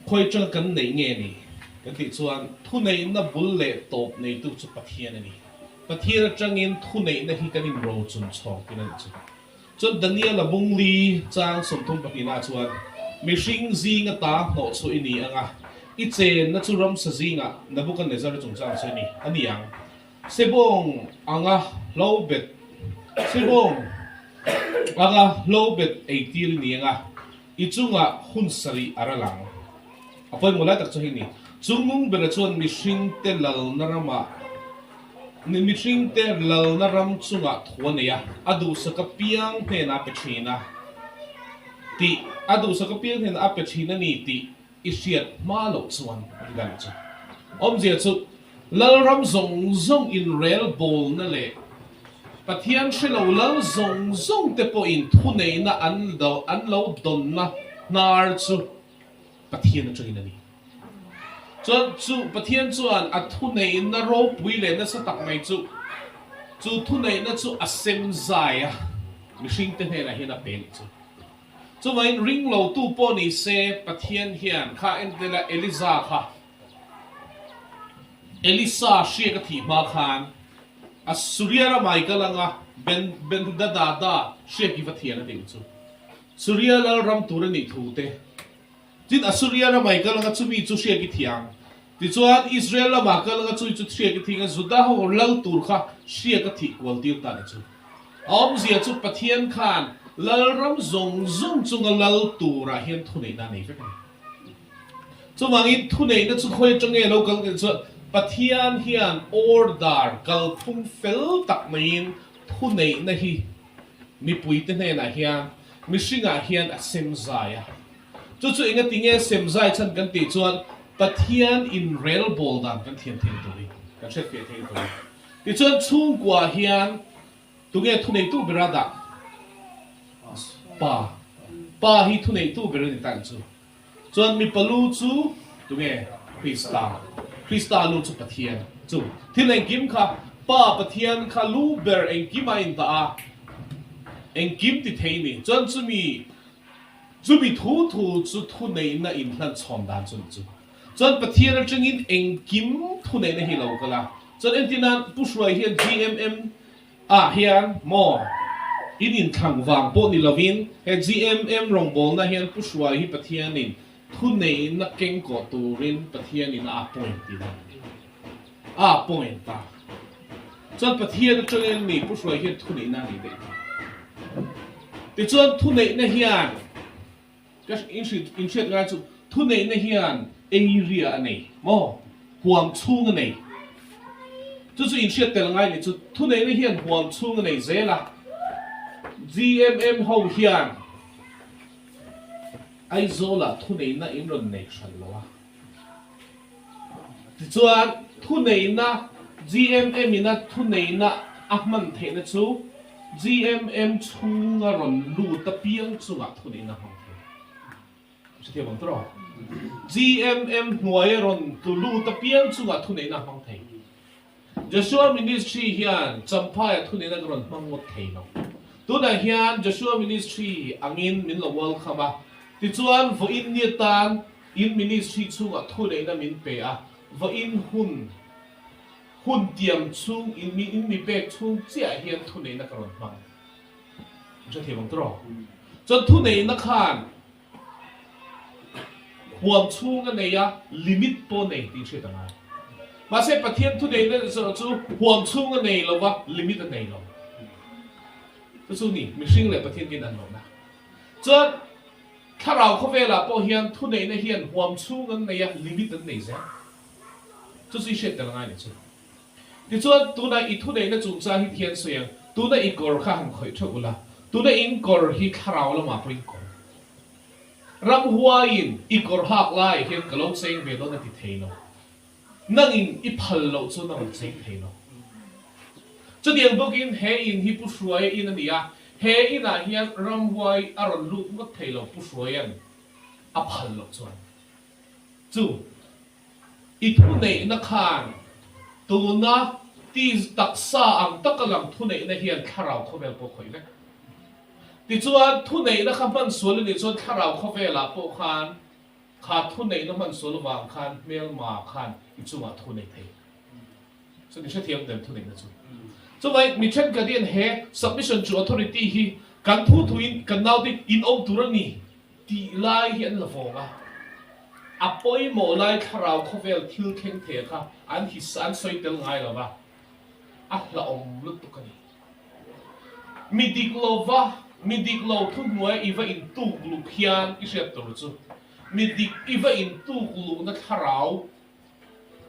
Khawi atanga kan neih nge ni? Kan tih chuan thuneihna bul leh tawp neitu chu Pathian a ni. Pathian atangin thuneihna hi kan inrochun chhawng tin a nih chu. Chuan Daniel-a bungli chang 32 ah chuan, Mihring zinga ta hnawh chu i ni ang a, i chenna chu ramsa zingah Nebuchadnezzar-a chungchang chu i ni a ni ang. Sebawng anga hlo bet Sebawng anga hlo bet eitir i ni ang a, I chungah hun sarih a ral ang. A pawimawh lai tak chu hei ni. Chungnung bera chuan mihringte lalna ramah mihringte lalna ram chungah thu a nei a, a duhsak apiang hnenah a pe thin a tih a duhsak apiang hnenah a pe thin a ni tih i hriat hma loh chuan a ti dan chu. Awmzia chu Lalram zawng zawng inrel bawlna leh Pathian hre lo lal zawng zawng te pawhin thuneihna an an lo dawnna hnar chu Pathian atangin a ni. Chuan chu Pathian chuan a thuneihna ropui leh nasa tak mai chu chu thuneihna chu a sem zai a, mihringte hnenah hian a pe leh chu. Chuvangin ring lotu pawh ni se Pathian hian kha entela Eliza kha Elisa hriak a thih hma khan a Suria ramah i kal anga Ben Benhadada hriak i va thian a tih chu Suria lal ram tur a nih thu te. Tin, Asuria ramah i kal anga chumi chu hriak i thiang. Tichuan, Israel lamah kal anga chui chu hriak i thing a, Juda ho lal tur kha hriak a thih kual tir ta ni chu. A awmzia chu Pathian khan lalram zawng zawng chunga lal turah hian thuneihna a nei vek a ni. Chuvangin thuneihna chu khawi atang nge lo kal tih chuan Pathian hian order kalphung fel tak maiin thuneihna hi mipuite hnenah hian mihringah hian a sem zai a. Chu chu engati nge sem zai chhan kan tih chuan Pathian inrelbawl dan kan thiam thei turin, kan hriatfiah thei turin. Tichuan chhungkuaah hian Tunge thuneitu bera dah? Pa. Pa hi thuneitu ber a ni ta chu. Chuan mipa lu chu tunge? Krista. Krista lu chu Pathian chu. Thil engkim kha Pa Pathian kha lu ber engkim a indah a, engkim ti thei ni. Chuan chumi chumi thu thu chu thuneihna inhlanchhawn dan chu a ni chu. Chuan Pathian atangin engkim thuneihna hi lo kal a. Chuan entir nan Pu Hruai hian GMM ah hian maw in inthlang vang pawh ni lovin he GMM rawngbawlna hian Pu Hruai hi Pathianin thuneihna keng kawh turin Pathianin a appoint tih a ni. A appoint a. Chuan Pathian atangin mi Pu Hruai hian thuneihna a nei daih ta. Tichuan thuneihna hian Ka inhriat ngai chu thuneihna hian area a nei maw? Huam chhung a nei. Chu chu inhriat tel ngai ni chu thuneihna hian huam chhung a nei zel a. GMM ho hian Aizawlah thuneihna in rawn nei hran lo a. Tichuan thuneihna GMM ina thuneihna a hman theihna chu GMM chhunga rawn lut apiang chungah thuneihna hmang thei. Hrethiam ang tawh? GMM hnuaia rawn tlu lut apiang chungah thuneihna hmang thei. Joshua Ministry hian Champhaia thuneihna ka rawn hmang ngawt thei lo. Tunah hian Joshua Ministry angin min lo welcome a, tichuan vawiin ni atan In ministry chhungah thuneihna min pe a, vawiin hun hun tiam chhung in mi in mi pek chhung chiah hian thuneihna ka rawn hmang. An hre thiam ang tawh. Chuan thuneihna khan huam chhung a nei a, limit pawh nei tih hriat a ngai. Mahse Pathian thuneihna chu huam chhung a nei lo va, limit a nei lo. Chu chu ni, mihring leh Pathian kin an lohna. Chuan Thlarau khawvelah pawh hian thuneihna hian huam chhung an nei a, limit an nei zel. Chu chu i hriat tel ngai ni chu. Tichuan, tuna i thuneihna chungchang hi tihian sawi ang, tuna i kawr kha han khawih theuh ula, tuna in kawr hi thlarau lamah pawh in kawr. Ramhuaiin i kawr hak laiah hian ka lo cheng ve dawn a ti thei lo. Nangin i phal loh chuan a rawn cheng thei lo. Chutiang bawkin he in hi Pu Hruaia in a ni a, he inah hian ramhuai a rawn lut ngawt thei lo Pu Hruaia'n a phal loh chuan. Chu i thuneihna khan tuna ti taksa ang taka lang thuneihna hian thlarau khawvel pawh khawih vek. Tichuan thuneihna kha hman sual a nih chuan thlarau khawvelah pawh khan. Kha thuneihna hman sual avang khan hmelma khan i chungah thu nei thei. Chuan i hrethiam dem thuneihna chu. Chuvangin mi thenkhat hian he submission to authority hi kan thu thuin kan naute in awm tur a ni tih lai hi an la vawng a. A pawimawh lai thlarau khawvel thil thleng thei kha an his an sawi tel ngai lo va, a hlauhawm lutuk a ni. Mi dik lova, mi dik lo thuhnuai i va intuk luh hian i hriat tur chu mi dik i va intuk luhna thlarau,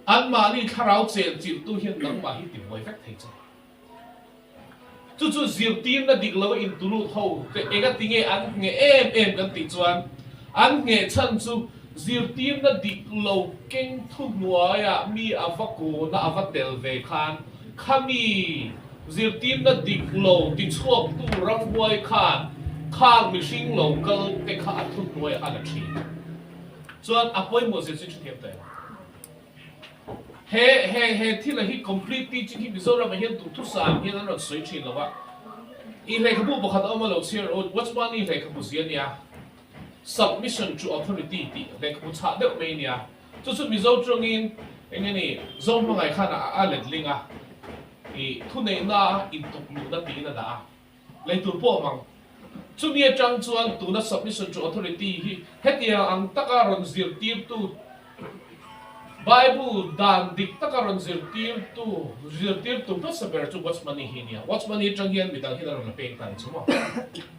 anmahni thlarau chenchilhtu hian nangmah hi tibuai vek thei che. Chu chu zirtirna dik lo a intulut ho te engati nge an ngheh em em kan tih chuan an ngheh chhan chu zirtirna dik lo keng thuhnuaiah mi a va kuna a va tel ve khan khami zirtirna dik lo tichhuaktu ramhuai khan khang mihring lo kal te kha a thuhnuaiah a la thin. Chuan a pawimawh zia chu i hrethiam ta em? He he he thil a hi complete teaching hi Mizoram ah hian duhthusam hian an rawn sawi thin lo a. I lehkhabu pakhat a awm a lo chhiar u, Watchman i lehkhabu zia nia, Submission to Authority tih lehkhabu chhah deuh mai nia. Chu chu Mizo tawngin eng nge ni Zo hmangaih khan a a letling a, i thuneihna intukluhna tiin a dah a. Lei tur pawh awm ang. Chumi atang chuan tuna submission to authority hi hetiang ang taka rawn zirtirtu, Bible dan dik taka rawn zirtirtu, zirtirtu hmasa ber chu Watchman-i hi a nia. Watchman-i atang hian midang hian a rawn la peng ta ni chu maw.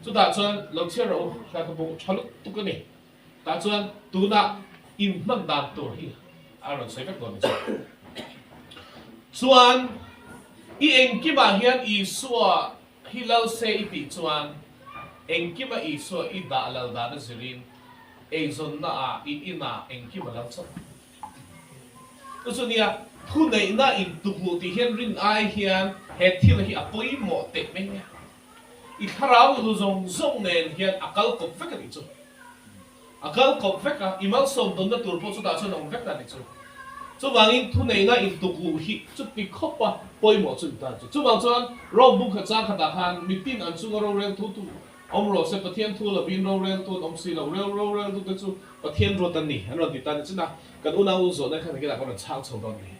Chutah chuan lo chhiar rawh u, hlakhabu tha lutuk a ni. Tah chuan tuna inhman dan tur hi a rawn sawi vek dawn a ni chu. Chuan i engkimah hian Isua hi lal se i tih chuan engkima Isua i dah lal dan a zirin eizawnna ah i inah engkim a lal chauh. Chu chu nia thuneihna intukluh tih hian rin ai hian he thil hi a pawimawh teh mai nia. I thlarau lu zawng zawng nen hian a kal kawp vek a nih chu. A kal kawp vek a, i malsawm tawnna tur pawh chutah chuan a awm vek a nih chu. Chuvangin thuneihna intukluh hi chuti khawpa pawimawh chu intan chu. Chuvang chuan Rome bung khat chang khatah khan mitin an chunga rorel thu tu awm rawh se, Pathian thu lovin rorel tu an awm si lo, rel rorel tute chu Pathian ruat an ni an rawn ti ta ni chin a, kan unau u zawhna khan engtin ah kan rawn chhang chho dawn ni.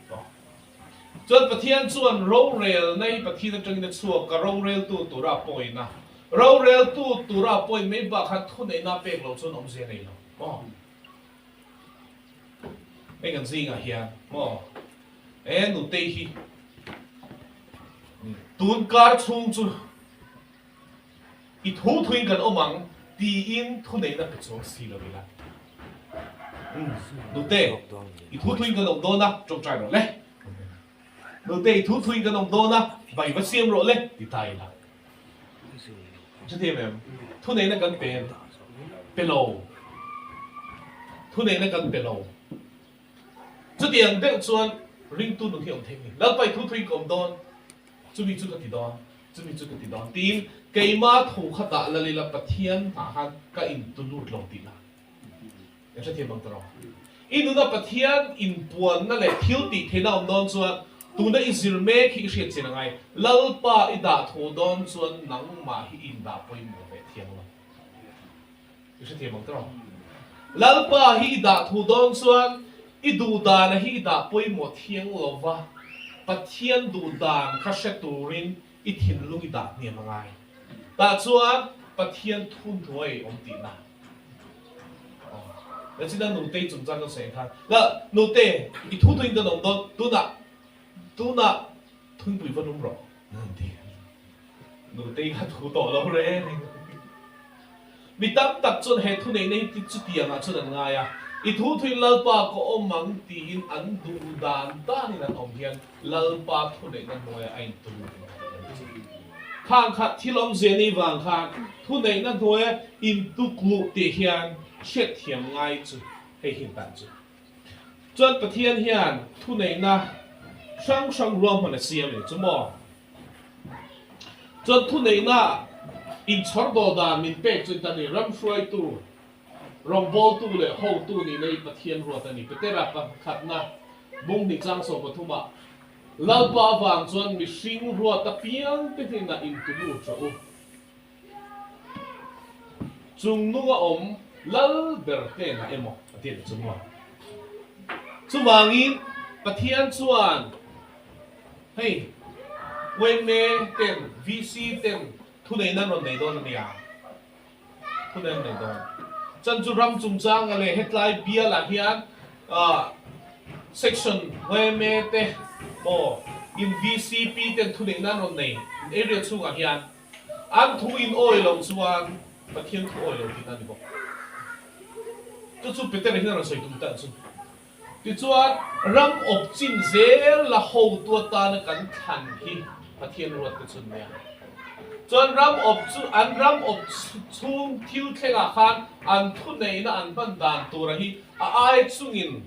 Chuan Pathian chuan rorelna hi Pathian atangin a chhuak a, roreltu tura a pawin a, roreltu tura a pawin mai bak khan thuneihna a pek loh chuan awmzia nei lo maw? Hei kan zingah hian maw he nutei hi tun kar chhung chu I thu thuin kan awm ang tiin thuneihna pe chuang si lo ila. Nute, i thu thuin kan awm dawn a, tawngtai rawh le. Nute, i thu thuin kan awm dawn a, bai va siam rawh le ti ta ila. Hrethiam em? Thuneihna kan pe pe lo. Thuneihna kan pe lo. Chutiang deuh chuan ringtu nun hi awm thei ni. Lalpa i thu thuin ka awm dawn, chumi chu ka ti dawn. Chumi chu ka ti dawn tiin keima thu kha dah lal ila Pathian hnah khan ka intu lut lo tihna ka hrethiam ang tawh. I nuna Pathian inpuanna leh thil tih theihna awm dawn chuan tuna i zir mek hi i hriat chin a ngai. Lalpa i dah thu dawn chuan nangmah hi i indah pawimawh ve thiang lo. I hrethiam ang tawh. Lalpa hi i dah thu dawn chuan i duhdana hi i dah pawimawh thiang lo va, Pathian duhdan kha hre turin i thinlung i dah hniam a ngai. Tah chuan Pathian thu hnuai awm tihna. Aw. Lachina nutei chungchang kan sawi ang khan, La, nute, i thu tuin kan awm dawn, tunah, tunah thunpui va lum rawh, an ti. Nutei kha thu tawh lo reng reng. Mi tam tak chuan he thuneihna hi ti chutiangah chuan an ngai a, I thu thuin Lalpa ka awm ang tiin an duh dan danin an awm hian Lalpa thuneihna hnuaiah a intu lut lo tih an ti. Khang kha thil awmzia ni vang khan thuneihna hnuaia intukluh tih hian hriatthiam ngai chu hei hi tan chu. Chuan Pathian hian thuneihna hrang hrang ruahman a siam e chu maw? Chuan thuneihna inchhawr daw dan min pek chu ta ni, ram hruaitu, rawngbawltu leh hotu nihna hi Pathian ruat a ni. Petera pakhatna bung hnih chang 13 ah Lalpa avang chuan mihring ruat apiang te hnenah intulut rawh u. Chung nunga awm. Lal ber hnenah emaw a ti leh chu maw? Chuvangin Pathian chuan hei yma ten, VC ten thuneihna an rawn nei dawn a nia, thuneih an nei dawn. Chan chu ram chungchanga leh hetlai bialah hian section yma te maw in VCP ten thuneihna an rawn nei area chhungah hian An thu in awi lo chuan Pathian thu awi lo tihna a ni bawk. Chu chu Petera hian a rawn sawi tum ta chu. Tichuan, ram awp chin zel la hotu atana kan thlan hi Pathian ruat te chu nia. Chuan ram awp chu an ram awp chhung thil thlengah khan an thuneihna an hman dan tura hi a ai chungin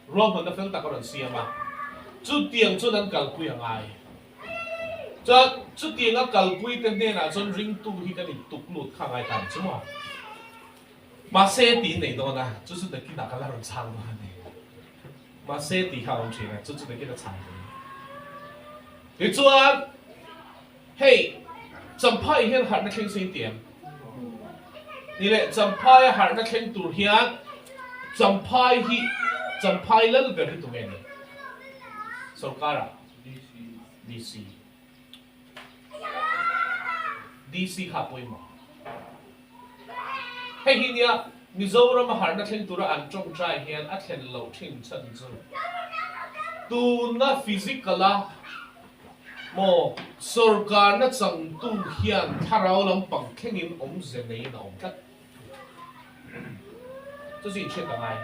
ruahmanna fel tak a rawn siam a. Chutiang chuan an kalpui a ngai. Chuan chutianga kalpuite hnenah chuan ringtu hi kan intuk lut kha ngai ta ni chu maw? Mahse tih nei dawn a, chu chu nakinah ka la rawn chhang dawn a ni. Mahse tih kha a awm thin a, chu chu nakin a chhang dawn a ni. Tichuan, hei Champhai hian harhna thleng se in ti em? Ni leh, Champhaia harhna thleng tur hian Champhai hi Champhai lal ber hi tunge ni? Sorkara. DC DC kha pawimawh. Hei hi nia Mizoram a harhna thleng tura an tawngtai hian a thlen loh thin chhan chu tuna physical a maw sorkarna changtu hian thlarau lampang thlengin awmze neiin a awm tlat. Chu chu inhriat a ngai.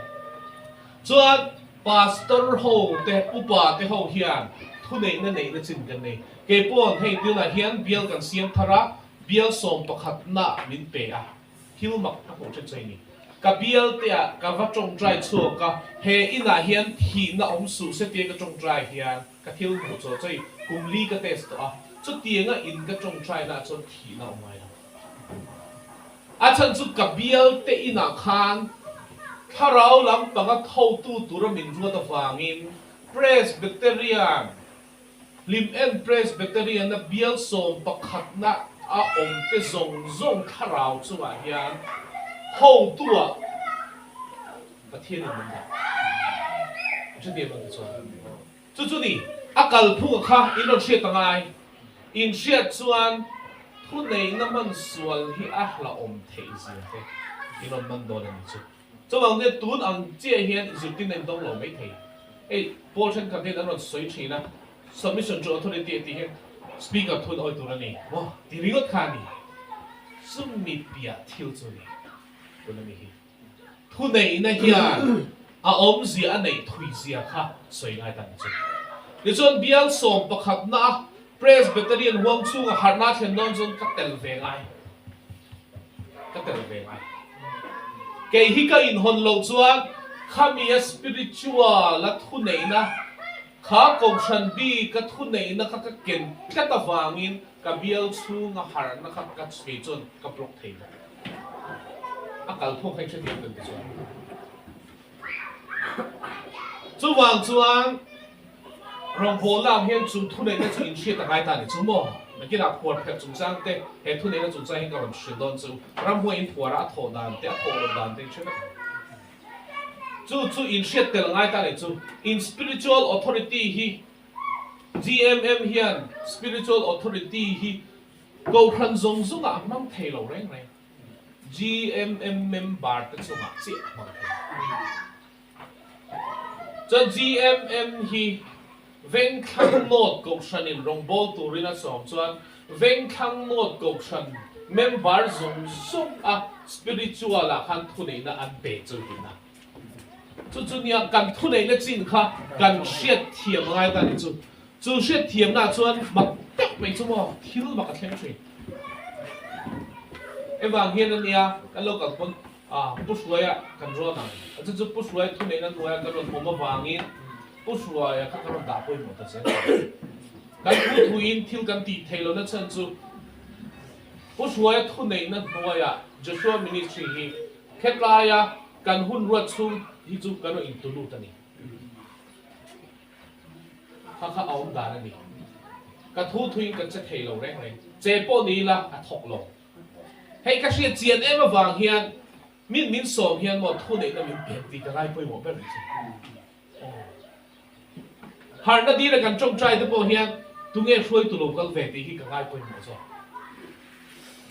Chuan Pastor ho te, upa te ho hian thuneihna neihna chin kan nei. Kei pawn hei tunah hian bial kan siam thar a, bial sawm pakhatna min pe a, thil mak ka hmuh ṭhen chu hei ni. Ka bial te ah ka va ṭawngṭai chhuak a, he inah hian thihna awm suh se tia ka ṭawngṭai hian ka thil hmuh chaw chaw i kum li ka test tawh a, chutianga in ka ṭawngṭaina ah chuan thihna awm ngai lo. A chhan chu ka bial te inah khan thlarau lampanga thotu tura min ruat avangin Presbyterian, Hlim En Presbyterian-a bial 11na a awm te zawng zawng thlarau chungah hian hotu-ah Pathianin min dah. Hrethiam ang te chuan. Chu chu ni, a kalphunga kha in rawn hriat a ngai. In hriat chuan thuneihna hman sual hi a hlauhawm theih zia te in rawn man dawn a ni chu. Chuvang chuan tun ang chiah hian zirtirna in dawng lo mai thei. Hei pawl thenkhat hian an rawn sawi thin a, submission to authority a tih hian speaker thun awi tur a ni maw ti ringawt kha a ni. Chumi piah thil chu a ni tuna mi hi. Thuneihna hian a awmzia a neih thuizia kha sawi ngai ta ni chu. Tichuan bial 11na a Presbyterian huang chhunga harhna thlen dawn chuan ka tel ve ngai. Ka tel ve ngai. Kei hi ka inhawn loh chuan khami a spiritual a thuneihna kha kohhran bik a thuneihna kha ka ken tlat avangin ka bial chhunga harhna kha ka kei chuan ka block thei lo. A kal phawk hei hrethiam kan ti chuan. Chuvang chuan rawngbawlna ang hian chu thuneihna chu inhriat a ngai ta a ni chu maw? Nakinah phuar pherh chungchang te, he thuneihna chungchang hi ka rawn hrilh dawn chu ramhuai inphuara a thawh dan te, a thawh loh dan te inhre vek ang. Chu chu inhriat tel a ngai ta a ni chu. In spiritual authority hi GMM hian spiritual authority hi Kohhran zawng zawngah a hmang thei lo reng reng. GMM member te chungah chiah a hmang thei. Chuan GMM hi Vengthlang North Kohhranin rawngbâwl turin a sawm chuan Vengthlang North Kohhran member zawng zawng a spiritual ah khan thuneihna an pe chu tihna. Chu chu nia kan thuneihna chin kha kan hriatthiam a ngai ta ni chu. Chu hriatthiamna chuan mak tak mai chu maw thil mak a thleng thin. Evang hian a nia kan lo kal pawn ah Pu Hruaia kan rawn ang a chu chu Pu Hruaia thuneihna hnuaia kan rawn awm avangin Pu Hruaia kha ka rawn dah pawimawh ta zel tawh. Kan thu thuin thil kan tih theih lohna chhan chu Pu Hruaia thuneihna hnuaia Joshua Ministry hi khetlaia kan hun ruat chhung hi chu kan rawn intulut a ni. Kha kha a awm dan a ni. Ka thu thuin ka che thei lo reng reng. Che pawh ni ila a thawk lo. Hei ka hriat chian em avang hian. Min min sawm hian maw thu neihna min pek tih ka ngai pawimawh ber chu. Harhna dila kan tawngtai te pawh hian tunge hruaitu lo kal ve tih hi ka ngai pawimawh zawk.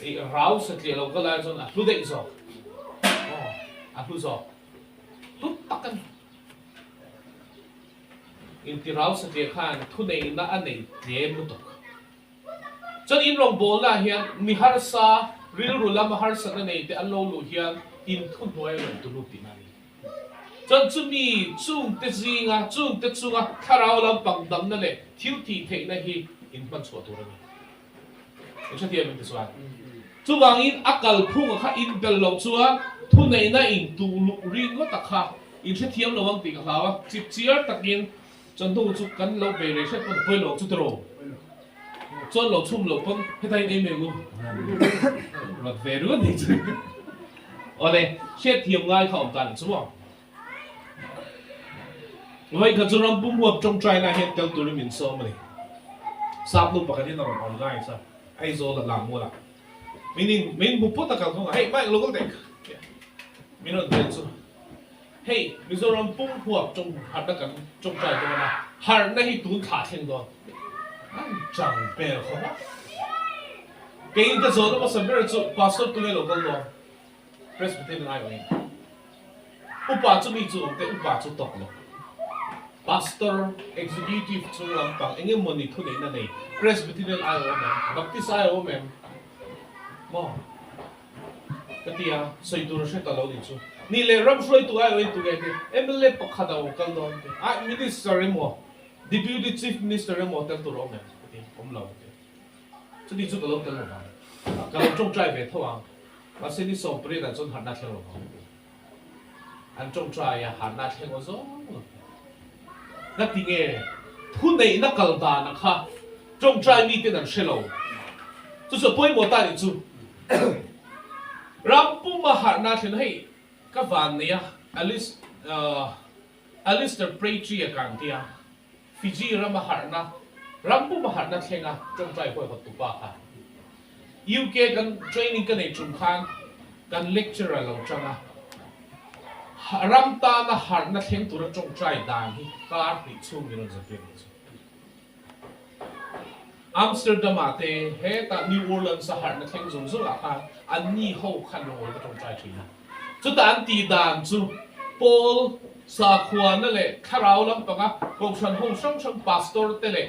I rau satliah lo kal ai chuan a hlu daih zawk. Aw, a hlu zawk. Hlu tak a ni. Inti rau satliah khan thuneihna a nei tlem lutuk. Chuan in rawngbawlna ah hian mi harsa, rilru lama harsatna nei te an lo luh hian in thuhnuai a rawn tu lut tihna a ni. Chuan chumi chungte zinga, chungte chunga thlarau lampang damna leh thil tih theihna hi in hman chhuah tur a ni. In hrethiam em tichuan? Chuvangin a kalphunga kha in bel loh chuan thuneihna in tuh luh ringawta kha in hrethiam lo ang tih ka hlau a, chip chiar takin chuan hnu chu kan lo bei rei hret pawn pawi lo ang chu tiraw? Chuan lo chhum loh pawn heta in ei mai ngu rawt ve ringawt ni chu. Awle, hriatthiam ngai kha awm ta ni chu maw? Vawi kha chu ram pum huap tawngtaina hian tel turin min sawm a ni. Sap nu pakhat hian a rawn organise a, Aizawl a Lammual ah. Min in, min hmu phawt a kal thung a, hei Mike lo kal teh min rawn tel chu. Hei Mizoram pum huap tawng harhna kan tawngtai dawn a, harhna hi tun thlah thleng dawn. An chang ber khawp a. Keiin ka zawhna hmasa ber chu Pastor tunge lo kal dawn? Presbyterian ai awm. Upa chu mi chu awm teh, upa chu tawk lo. Pastor, Executive chung lampang eng emawni thuneihna nei Presbyterian ai awm em? Baptist ai awm em? Maw? Ka ti a, sawi tur a hre ta lo nih chu. Nih leh ram hruaitu ai awm tunge te, mla pakhat a awm kal dawn te, ai Minister emaw, Deputy Chief Minister emaw tel tur a awm em? Ka ti a, awm lo ka ti a. Chuti chu ka lo tel lo vang. Ka lo tawngtai ve tho ang. Mahse ni 18 ah chuan harhna thleng lo vang. An tawngtai a, harhna thleng aw zawng lo. Ka ti nge, thuneihna kal dana kha tawngtai miten an hre lo. Chu chu a pawimawh ta nih chu. Ram puma harhna thlen hei ka van nei a, Alice, Alistair Preitri-a kan tia. Fiji rama harhna, ram puma harhna thlenga tawngtai huaihawt tu pa kha UK kan training ka nei tum khan kan lecturer lo tang a, ram tana harhna thleng tura tawngtai dan hi kar hnih chhung min rawn zirtir nih chu. Amsterdam ah te hetah New Orleans a harhna thleng zung zung ah khan anni ho khan rawn ka tawngtai thin a. Chuta an tih dan chu Paul sakhuana leh thlarau lampanga kohhran ho hrang hrang pastor te leh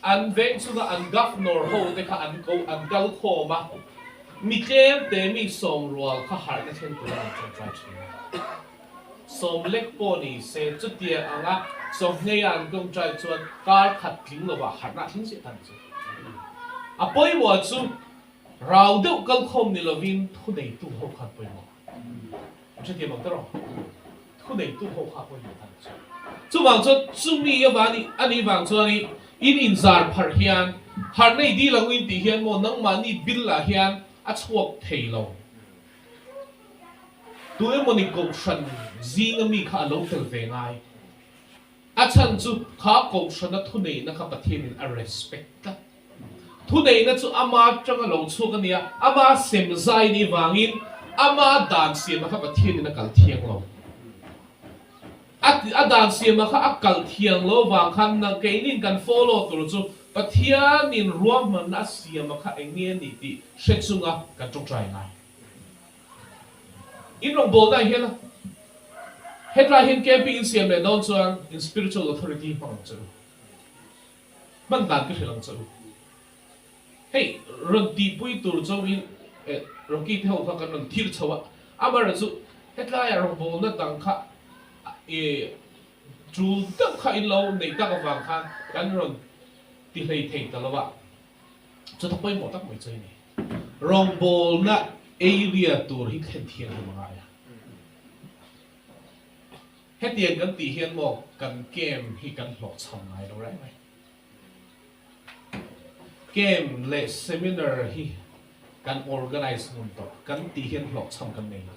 an veng chunga an governor ho te kha an ko an kal khawm a, mi tlem te mi sawm rual kha harhna thleng turin an tawngtai thin a. Sawm lek pawh ni se chutia anga sawmhneia an tawngtai chuan kar khat tling lovah harhna a thleng chiah ta ni chu. A pawimawh chu Rau deuh kalkhawm ni lovin thuneitu ho khan pawimawh. An hrethiam ang tawrh ang. Thuneitu ho kha pawimawh ta ni chu. Chuvang chuan chumi avani a nih vang chuan i in inzar pharh hian harh nei dil ang u in tih hian maw nangmahni bill ah hian a chhuak thei lo. Tu emawni kohhran zinga mi kha a lo tel ve ngai. A chhan chu kha kohhrana thuneihna kha Pathianin a respect tlat. Thuneihna chu ama atanga lo chhuak a nia, ama sem zai nih vangin ama dan siama kha Pathianin a kal thiang lo. A a dan siama kha a kal thiang lo vang khan nang keinin kan follow tur chu Pathianin ruahmanna a siama kha eng nge a nih tih hre chunga kan tawngtai ngai. In rawngbawlna ah hian hetlai hian camping in siam leh dawn chuan in spiritual authority hmang ang che u. Hman dan ka hrilh ang che u. Hei rawn tihpui tur cho in eh Rocky te ho kha kan rawn thil chho a, amaherawhchu chu hetlaiah rawngbawlna dang kha eh tul deuh kha in lo neih tak avang khan kan rawn ti hlei thei ta lo a, chuta pawimawh tak mai chu a ni. Rawngbawlna area tur hi thlen thiang hlawm a ngai a. Hetiang kan tih hian maw kan camp hi kan hlawhchham ngai lo reng mai. Camp leh seminar hi kan organise ngun tawh kan tih hian hlawhchham kan nei lo.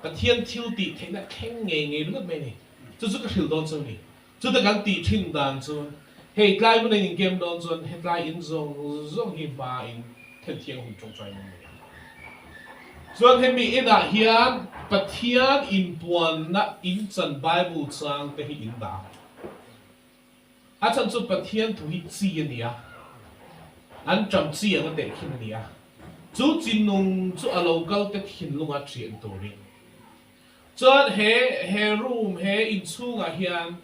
Pathian thil tih theihna thleng ngei ngei ringawt mai a ni. Chu chu ka hrilh dawn chu a ni. Chuta kan tih thin dan chu hei tlai hmun a in kem dawn chuan hetlai in zawng zawng hi hma in then thiang hun tawngtai mai mai a. Chuan hemi inah hian Pathian inpuanna inchan Bible chang te hi in dah ang. A chhan chu Pathian thu hi chi a ni a, an ṭam chi ang a teh khin a ni a, chu chi nung chu a lo kal te thinlunga ṭhian turin. Chuan he he room he inchhungah hian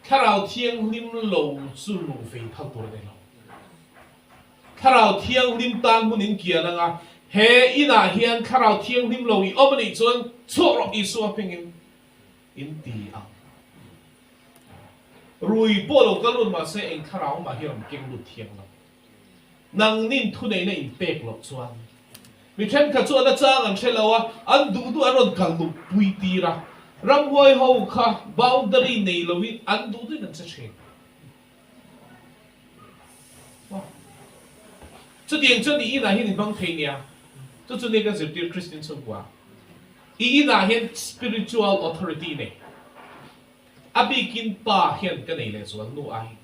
Thlarau Thianghlim lo chu luh ve phal tur a ni lo. Thlarau Thianghlim tan hmun in kian ang a, he inah hian Thlarau Thianghlim lo i awm a nih chuan chhuak rawh Isua hmingin in ti ang. Rui pawh lo kal lut mahse eng thlarau mah hi rawn keng lut thiang lo. Nangnin thuneihna in pek loh chuan mi thenkhat chu an a chang an hre lo a, an duh duh an rawn kal luh pui tir a, ramhuai ho kha boundary nei loin an duh duhin an che thin. Chutiang chuan i inah hian i hmang thei nia. Chu chu nia kan zirtir Kristian chhungkua. I inah hian spiritual authority nei. A bikin pa hian ka nei leh zual nu ai.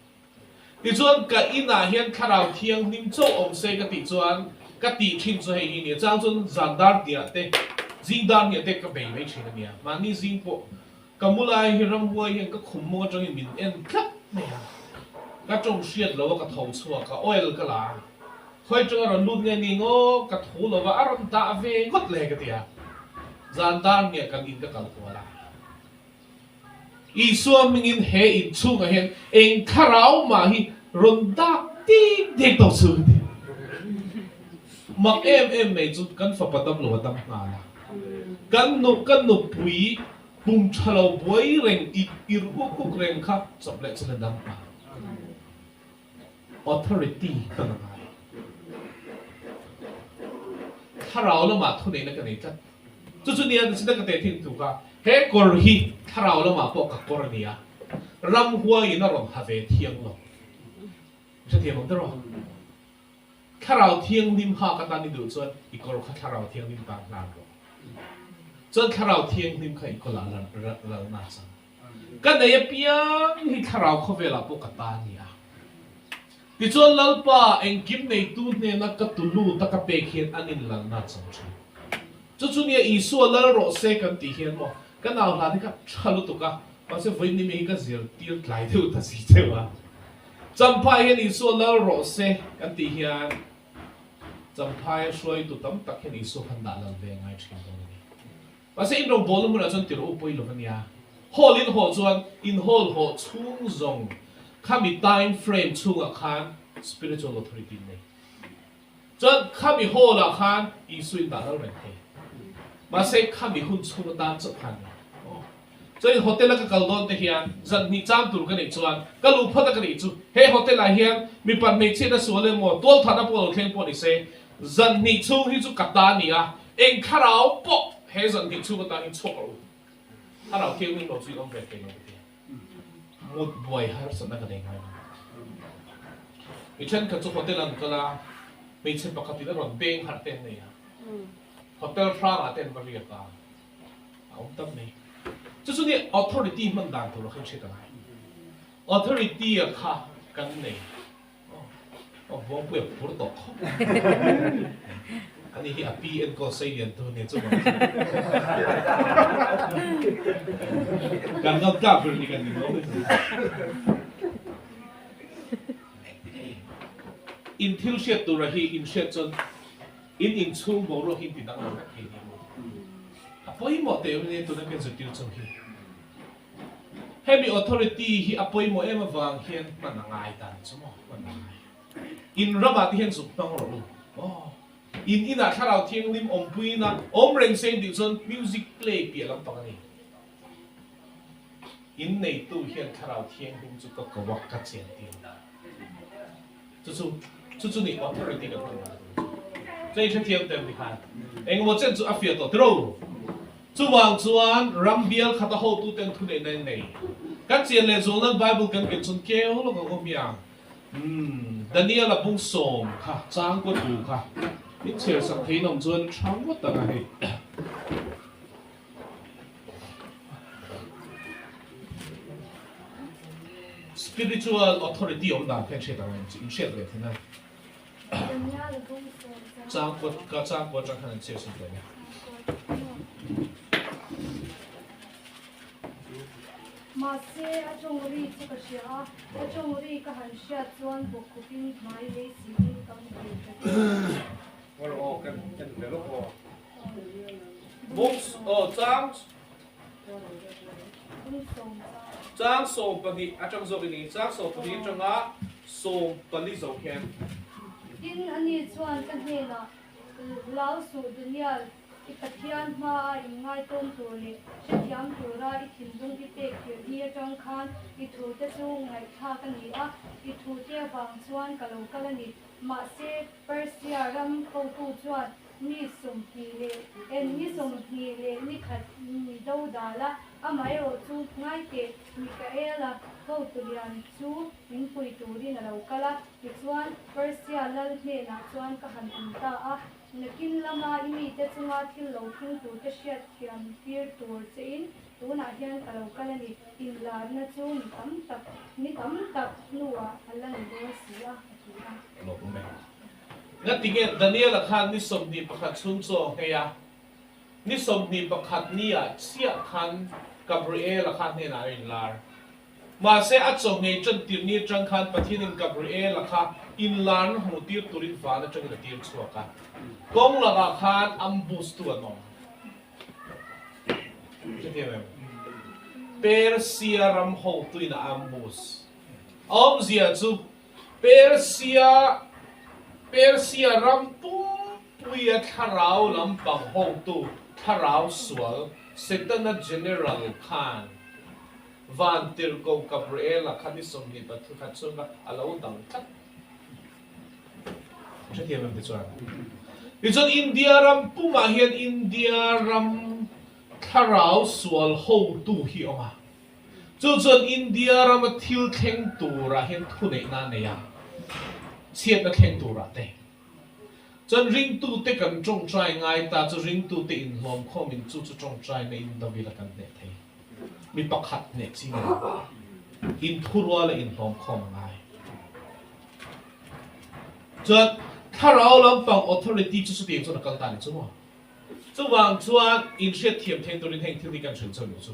Tichuan ka inah hian thlarau thianghlim chauh awm se ka tih chuan ka tih thin chu hei hi nia. Chang chuan zan dar hniah te, zing dar hniah te ka bei mai thin a nia. Mahni zing pawh Ka mu lai hi ramhuai hian ka khum mawng atangin min en tlat mai a, ka tawng hriat lo a ka tho chhuak a, oil ka la a, khawi atanga rawn lut nge ni ngaw ka tho lo va, a rawn dah ve ngawt le ka ti a, zan dar nge kan in ka kal kual a. Isua hmingin he in chhungah hian eng thlarau mah hi rawn dak dik dek tawh chu ka ti. Mak em em mai chu kan fapa dam lo a dam nghal a, kan nu ka nupui Pum tha lo buai reng i ir uk uk reng kha chawp leh chuan a dam a. Authority hman a ngai. Thlarau lamah thuneihna ka nei tlat. Chu chu nia china ka teh thin thu kha he kawr hi thlarau lamah pawh ka kawr a nia. Ramhuaiin a rawn ha ve thiang lo. Hrethiam ang tiraw? Thlarau Thianghlim hak atan i duh chuan i kawr kha Thlarau Thianghlim tan hlan rawh. Chuan Thlarau Thianghlim kha i kawlah lalna a chang. Ka nei apiang hi Thlarau khawvelah pawh ka ta a ni a. Tichuan Lalpa engkim neitu hnena ka tu lut a ka pek hian an inlalna a chang thin. Chu chu nia Isua lal rawh se kan tih hian maw ka nau hlan hi ka tha lutuk a, mahse vawiin ni mi hi ka zirtir tlai deuh ta si cheu a. Champhai hian Isua lal rawh se kan tih hian Champhaia hruaitu tam tak hian Isua khan dah lal ve ngai thin dawn a ni. Mahse in rawngbawlna hmunah chuan tirh u pawi lo a nia. Hall in haw chuan in hall haw chhung zawng khami time frame chhungah khan spiritual authority nei. Chuan khami hall ah khan Isua in dah lal reng thei. Mahse khami hun chhung atan chauh khan ni. Chuan hotel a ka kal dawn te hian zan hnih chang tur ka neih chuan ka luh phawt a ka nih chu he hotel ah hian mipa hmeichhiat a sual emaw tualthat a pawh lo thleng pawh ni se zan hnih chhung hi chu ka ta a ni a, eng thlarau pawh he zan hnih chhung atan hi chhuak rawh u. Thlarau thianghlim lo chu i awm ve thei lo ka ti a. Mut buai harsatna ka nei ngai lo. Mi thenkhat chu hotel an kal a, hmeichhe pakhatin a rawn beng harh te an nei a, hotel hrangah te an va riak a, a awm tam mai. Chu chu nia authority hman dan tur a khan hriat a ngai. Authority a kha kan nei. Aw Buangpuia phur tawh khawp mai. Ani hi a pi enkawl sei lian tu nia chu bang chu. Kan ngam tlak ber ni kan ni lo. In thil hriat tura hi in hriat chuan in inchhung boruak hi in ti dang lo vek thei ni maw? A pawimawh teh em nia tuna kan zirtir chu hi. Hemi authority hi a pawimawh em avang hian hman a ngai ta ni chu maw? Hman a ngai. In ramah te hian zuk hmang rawh u. Aw. In inah thlarau thianghlim awmpuina awm reng se in tih chuan music play piah lampang a ni. In neitu hian thlarau thianghlim chu ka ko a, ka chian tir a. Chu chu, chu chu ni authority kan hman dan tur chu. Chuan i hrethiam tel ti khan engemaw chen chu a fiah tawh tiro. Chuvang chuan ram bial khat a hotu ten thuneihna in nei. Kan chian leh zual nan Bible kan ken chun keu lawk ang awm hiang. Umm Daniel a bung sawm kha chang kaw tu kha min chhiar sak thei in awm chuan tha ngawt ang a hei. Spiritual authority awm dan kha hriat ang em chu in hriat ve thei na. Changkua ka changkua atang khan an chhiar sak dawn a. Mahse, a tawng ri chu ka hria a, a tawng ri ka han hriat chuan bawkkhupin hmai lei siin ka mu thei ta Chang 12 atang zawk i ni, chang 12 atanga 14 zo hian. Tin, ani chuan ka hnenah, Hlau suh Daniel, i Pathian hmaa inngaitawm tur leh hrethiam tura i thinlung i pek tirh ni atang khan i thute chu ngaihthlak a ni a, i thute avang chuan ka lo kal a ni. Mahse, Persia ram hotu chuan mi 20 leh en ni 20 leh ni khat mi do dal a, amaherawh chu ngaiteh Mikaela hotu lian chu min pui turin a lo kal a. Tichuan, Persia lal hnenah chuan ka han awm ta a, Nakin lama i mite chunga thil lo thleng turte hriat thiam tir tur chein tunah hian ka lo kal a ni, inlarna chu mi tam tak, ni tam tak hnuah a la ni dawn si a, a ti a. Lo awm e. Ngatinge Daniela khan ni 21 chhung chaw nghei a, ni 21 niah chiah khan Gabriela kha hnenah a inlar. Mahse, a chawhngei ṭan tirh ni aṭang khan Pathianin Gabriela kha inlarna hmuh tir turin van aṭangin a tir chhuak a. Kawng lakah khan ambush tu an awm. Hrethiam em? Persia ram hotuin a ambush. A awmzia chu Persia Persia ram pumpuia thlarau lampang hotu thlarau sual Setana general khan Van tirhkoh Gabriela kha ni 23 khat chhunga a lo dang tlat. Hrethiam em tichuan? Tichuan India ram pumah hian India ram thlarau sual hotu hi awm a. Chu chuan India rama thil thleng turah hian thuneihna a nei a, chhiatna thleng turah te. Chuan ringtute kan tawngtai ngai ta chu ringtute inhlawmkhawmin chu chu tawngtaina in Davida kan hneh thei. Mi pakhat hneh chi nge inthurual a inhlawmkhawm a ngai. Chuan thlarau lampang authority chu chutiang chuan a kal ta ni chu maw? Chuvang chuan inhriatthiam thei turin heng thil hi kan hrilh chauh lo chu.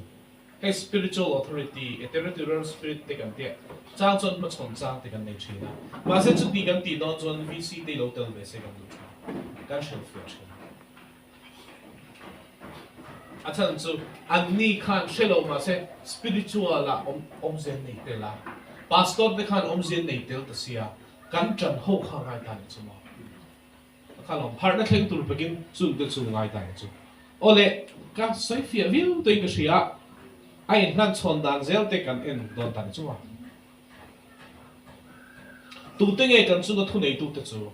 Hei spiritual authority, territorial spirit te kan tia chang chuan hmachhawn chang te kan nei thin a. Mahse chuti kan tih dawn chuan VC te i lo tel ve se kan duh thin. Kan hrilhfiah thin. A chhan chu an ni khan hre lo mahse spiritual ah awm awmzia an nei tel a. Pastor te khan awmzia an nei tel ta sia kan tan ho kha ngai ta ni chu maw. Kha lawm harhna thleng tur pekin chung te chu ngai ta ang chu. Aw le, ka sawi fiah viau tawhin ka hria a, a inhlan chhawn dan zel te kan en dawn ta ni chu a. Tute nge kan chunga thuneitute chu?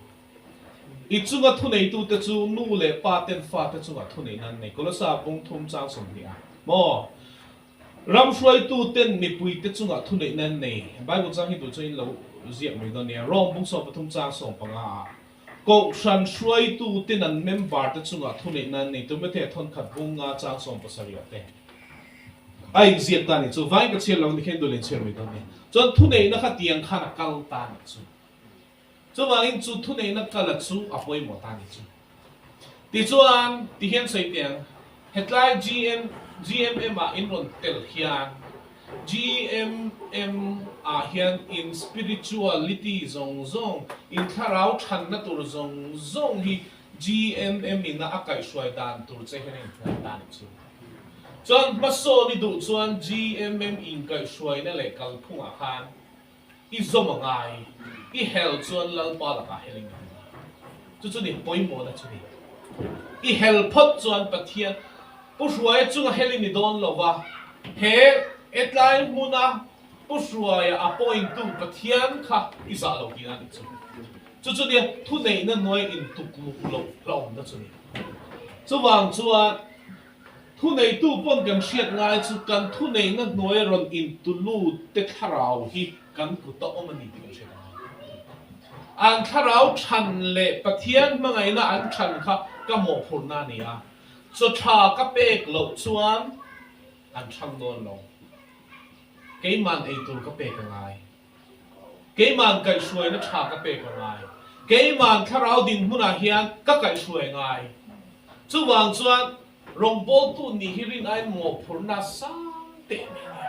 I chunga thuneitute chu nu leh pa ten fa te chungah thuneihna an nei. Kolosa bung thum chang 20 a maw? Ram hruaitu ten mipui te chungah thuneihna an nei. Bible chang hi duh chuan in lo ziak mai dawn nia. Rome bung 13 chang 15 ah Kohhran hruaitu ten an member te chungah thuneihna an nei. Timothea thawnkhat bung nga chang 70 ah te a inziak ta ni chu. Vain ka chhiar lo ni khin duh leh inchhiar mai dawn nia. Chuan thuneihna kha tiang khan a kal ta ni chu. Chuvangin chu thuneihna kala chu a pawimawh ta ni chu. Tichuan, tihian sawi teh ang, hetlai GM, GMM ah in rawn tel hian, GMM ah hian in spirituality zawng zawng, in thlarau thanna tur zawng zawng hi GMM ina a kaihhruai dan tur che hian a inhnuai ta ni chu. Chuan hmasawn i duh chuan GMM inkaihhruaina leh kalphungah khan I zawm a ngai, i hel chuan Lalpa lakah hel in ka hmu a. Chu chu ni pawimawhna chu ni. I hel phawt chuan Pathian Pu Hruaia chunga hel i ni dawn lo va, he hetlai hmuna Pu Hruaia a point tu Pathian kha i zah lo tihna a nih chu. Chu chu nia thuneihna hnuai intuk luh loh hlauhawmna chu ni. Chuvang chuan Thuneitu pawn kan hriat ngai chu kan thuneihna hnuai rawn intulut te thlarau hi kan kut a awm a ni tih kan hriat a ngai. An thlarau than leh Pathian hmangaihna an than kha ka mawhphurhna a ni a, chaw tha ka pek loh chuan an thang dawn lo. Keiman eitur ka pek a ngai. Keiman kaihhruaina tha ka pek a ngai. Keiman thlarau dinhmunah hian ka kaihhruai ngai. Chuvang chuan. Rawngbawltu nih hi rin aiin mawhphurhna sang teh mai a nia.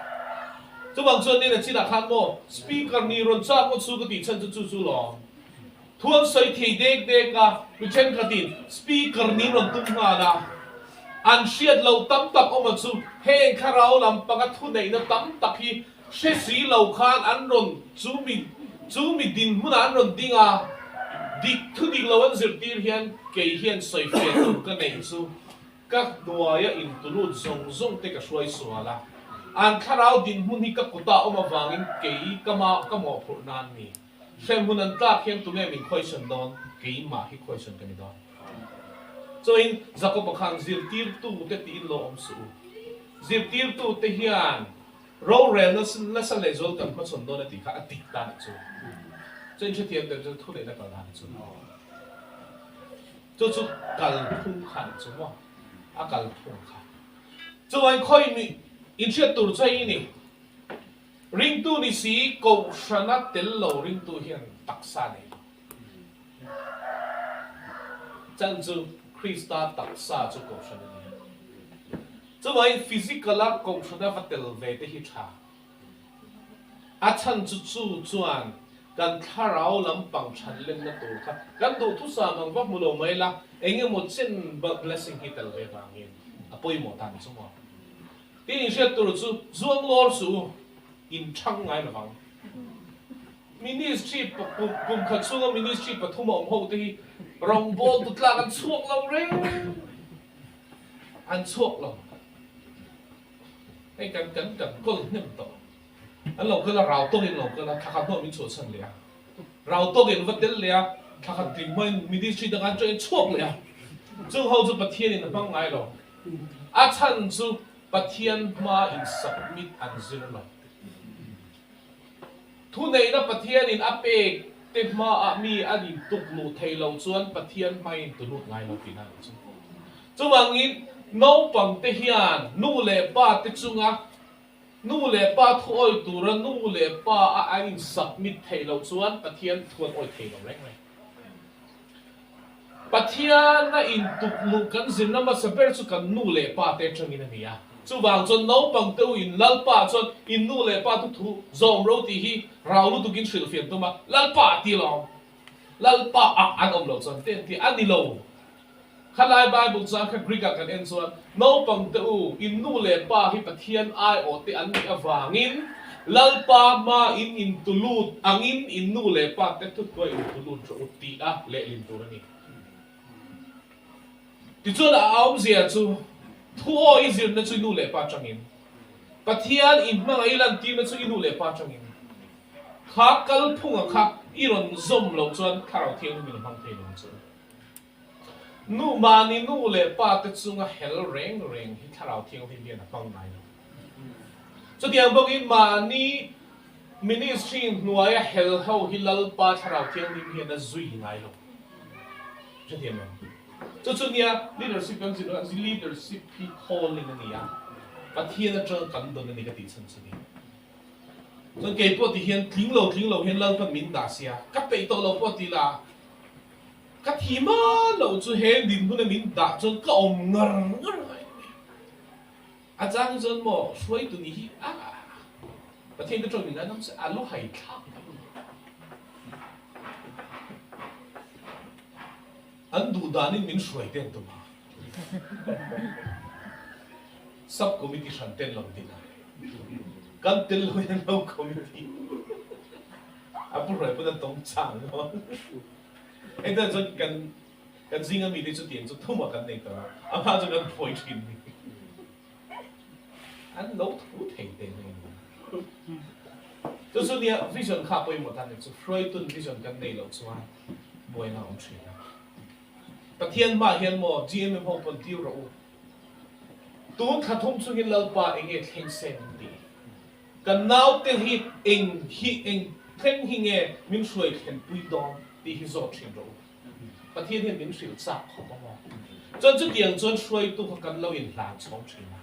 Chuvang chuan nena chinah khan maw Speaker nih rawn chak ngawt chu ka tih chhan chu chu chu lawm. Thu an sawi thei dek dek a, mi thenkhatin Speaker nih rawn tum nghal a, an hriat loh tam tak awm a chu heng thlarau lampanga thuneihna tam tak hi hre si lo khan an rawn chu mi chu mi dinhmunah an rawn ding a, dik thu dik lo an zirtir hian kei hian sawifiah tur ka neih chu ka hnuaia intulut zawng zawng te ka hruai sual a, an thlarau dinhmun hi ka kutah awm avangin kei ka ma ka mawhphurh nan ni. Hremhmun an tlak hian tunge min khawisawn dawn? Keimah hi khawisawn ka ni dawn. Chuain Jakob-a khan zirtirtute tiin lo awm suh u. Zirtirtute hian Rorelna nasa leh zual kan hmachhawn dawn a tih kha a dik ta nih chu. Chu inhrethiam deuh chuan thu neihna kal dan chu. Chu chu kal phung kha nih chu maw? A kal phung kha. Chuvain khawi mi inhriat tur chu hei i ni. Ringtu ni si kohhrana tel lo ringtu hian taksa nei lo. Chan chu Krista taksa chu kohhran a ni a. Chuvangin physical a kohhran a va tel ve te hi tha. A chhan chu chu chuan kan thlarau lampang than lenna tur kha kan duhthusam ang va hmu lo mai la, eng emaw chen blessing hi tel ve vangin a pawimawh dan chu maw. Tin inhriat tur chu zuang lawr suh u, in chhang ngai lovang. Ministry kum khat chhunga ministry pathum a awm ho te hi rawngbawltu tlak an chhuak lo reng. An chhuak lo. Hei kan kan kan kawl hnem tawh. An lo kal a, rau tawkin lo kal a, thla khat hnuah min chhuahchhan leh a. Rau tawkin va tel leh a, thla khat tling hmain ministry dang an join chhuak leh a. Chung ho chu Pathianin a hmang ngai lo. A chhan chu Pathian hma in submit an zir lo. Thuneihna Pathianin a pek te hmaah mi an intuk luh thei lo chuan Pathian hmain tu lut ngai lo tihna a nih chu. Chuvangin naupang te hian nu leh pa te chunga nu leh pa thu awih tura nu leh pa a an insubmit theih loh chuan Pathian thu an awih thei lo reng reng. Pathian a intuk luh kan zirna hmasa ber chu kan nu leh pa te atangin a ni a. Chuvang chuan naupang te u in Lalpa chuan in nu leh pa thu thu zawm ro tih hi rau lutukin hrilhfiah tum a, Lalpa a ti lawm. Lalpa ah an awm loh chuan te an ti a ni lo. Khalai Bible chuan kha Greek ah kan en chuan naupang te u in nu leh pa hi Pathian aiawh te an nih avangin Lalpa hma in intulut angin in nu leh pa te thutkuai intulut rawh u tih a lehlin tur a ni. Tichuan a awmzia chu thu aw i zirna chu i nu leh pa atangin, Pathian i hmangaih i lantirna chu i nu leh pa atangin, kha kalphunga kha i rawn zawm loh chuan Thlarau Thianghlim in a hmang thei lo ang chu. Nu mahni nu leh pa te chunga hel reng reng hi Thlarau Thianghlim hian a hmang ngai lo. Chutiang bawkin mahni ministry hnuaia hel ho hi Lalpa Thlarau Thianghlim hian a zui ngai lo. Hrethiam em? Chu chu nia leadership kan zir a, leadership hi calling a ni a, Pathian atanga kan dawn a ni ka tih chhan chu ni. Chuan kei pawh ti hian tling lo tling lo hian Lalpan min dah sia, ka peih tawh lo pawh ti la, Ka thi ma loh chu he dinhmun a min dah chuan ka awm ngar ngar ngai lo e. A chang chuan maw hruaitu nih hi a Pathian ka tawng min an awm se a lu hai thlak mai. An duh danin min hruai ten tum a. Sub committee hran ten lo din a. Kan tel lo in an lo committee. A pu hruai pawn a tawng chang lo. Hei tan chuan kan kan zinga mite chu tiang chu thuma kan nei tawh a, a hma chu kan phawi thin ni. An lo thu thei te mai ni. Chu chu nia vision kha pawimawh tan ni chu hruaitun vision kan nei loh chuan buaina a awm thin a. Pathian hmaah hian maw GMM ho pawn tir rawh u. Tun thla thum chungin Lalpa enge thleng se min ti. Kan naute hi eng hi eng thleng hi nge min hruai thlenpui dawn tih hi zawt thin rawh u. Pathian hian min hrilh chak khawp ang aw. Chuan chutiang chuan hruaitu kha kan lo inhlan chhawng thin a.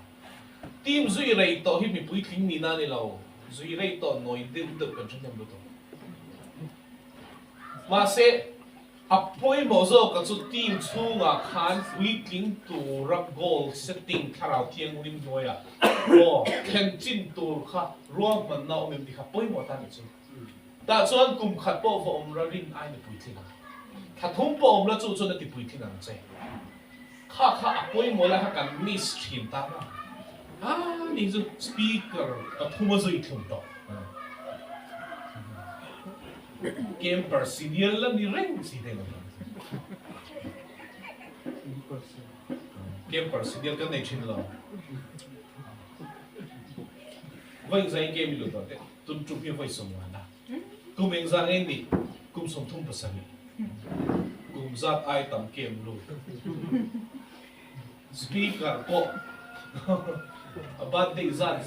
Team zui rei tawh hi mipui tling nihna a ni lo, zui rei tawh nawi deuh deuh kan hre hnem lutuk. Mahse. A pawimawh zawka chu team chhungah khan puitling tura goal setting thlarau thianghlim hnuaiah maw thlen chin tur kha ruahmanna awm em tih kha pawimawh ta nih chu. Tah chuan kum khat pawh va awm ra rin aiin a puitling ang. Thla thum pawh awm la chu chuan a ti puitling ang che. Kha kha a pawimawh lai kha kan miss thin ta maw? A ni chu speaker pathum a zui thlum tawh. Camper senior la ni reng si te lo Camper senior kan nei thin lo. Vawi zai game i lut tawh teh. Tun tum hi vawi 50 a. Kum engzah nge nih? Kum 37. Kum zat ai tam kem lut. Speaker pawh a birthday zat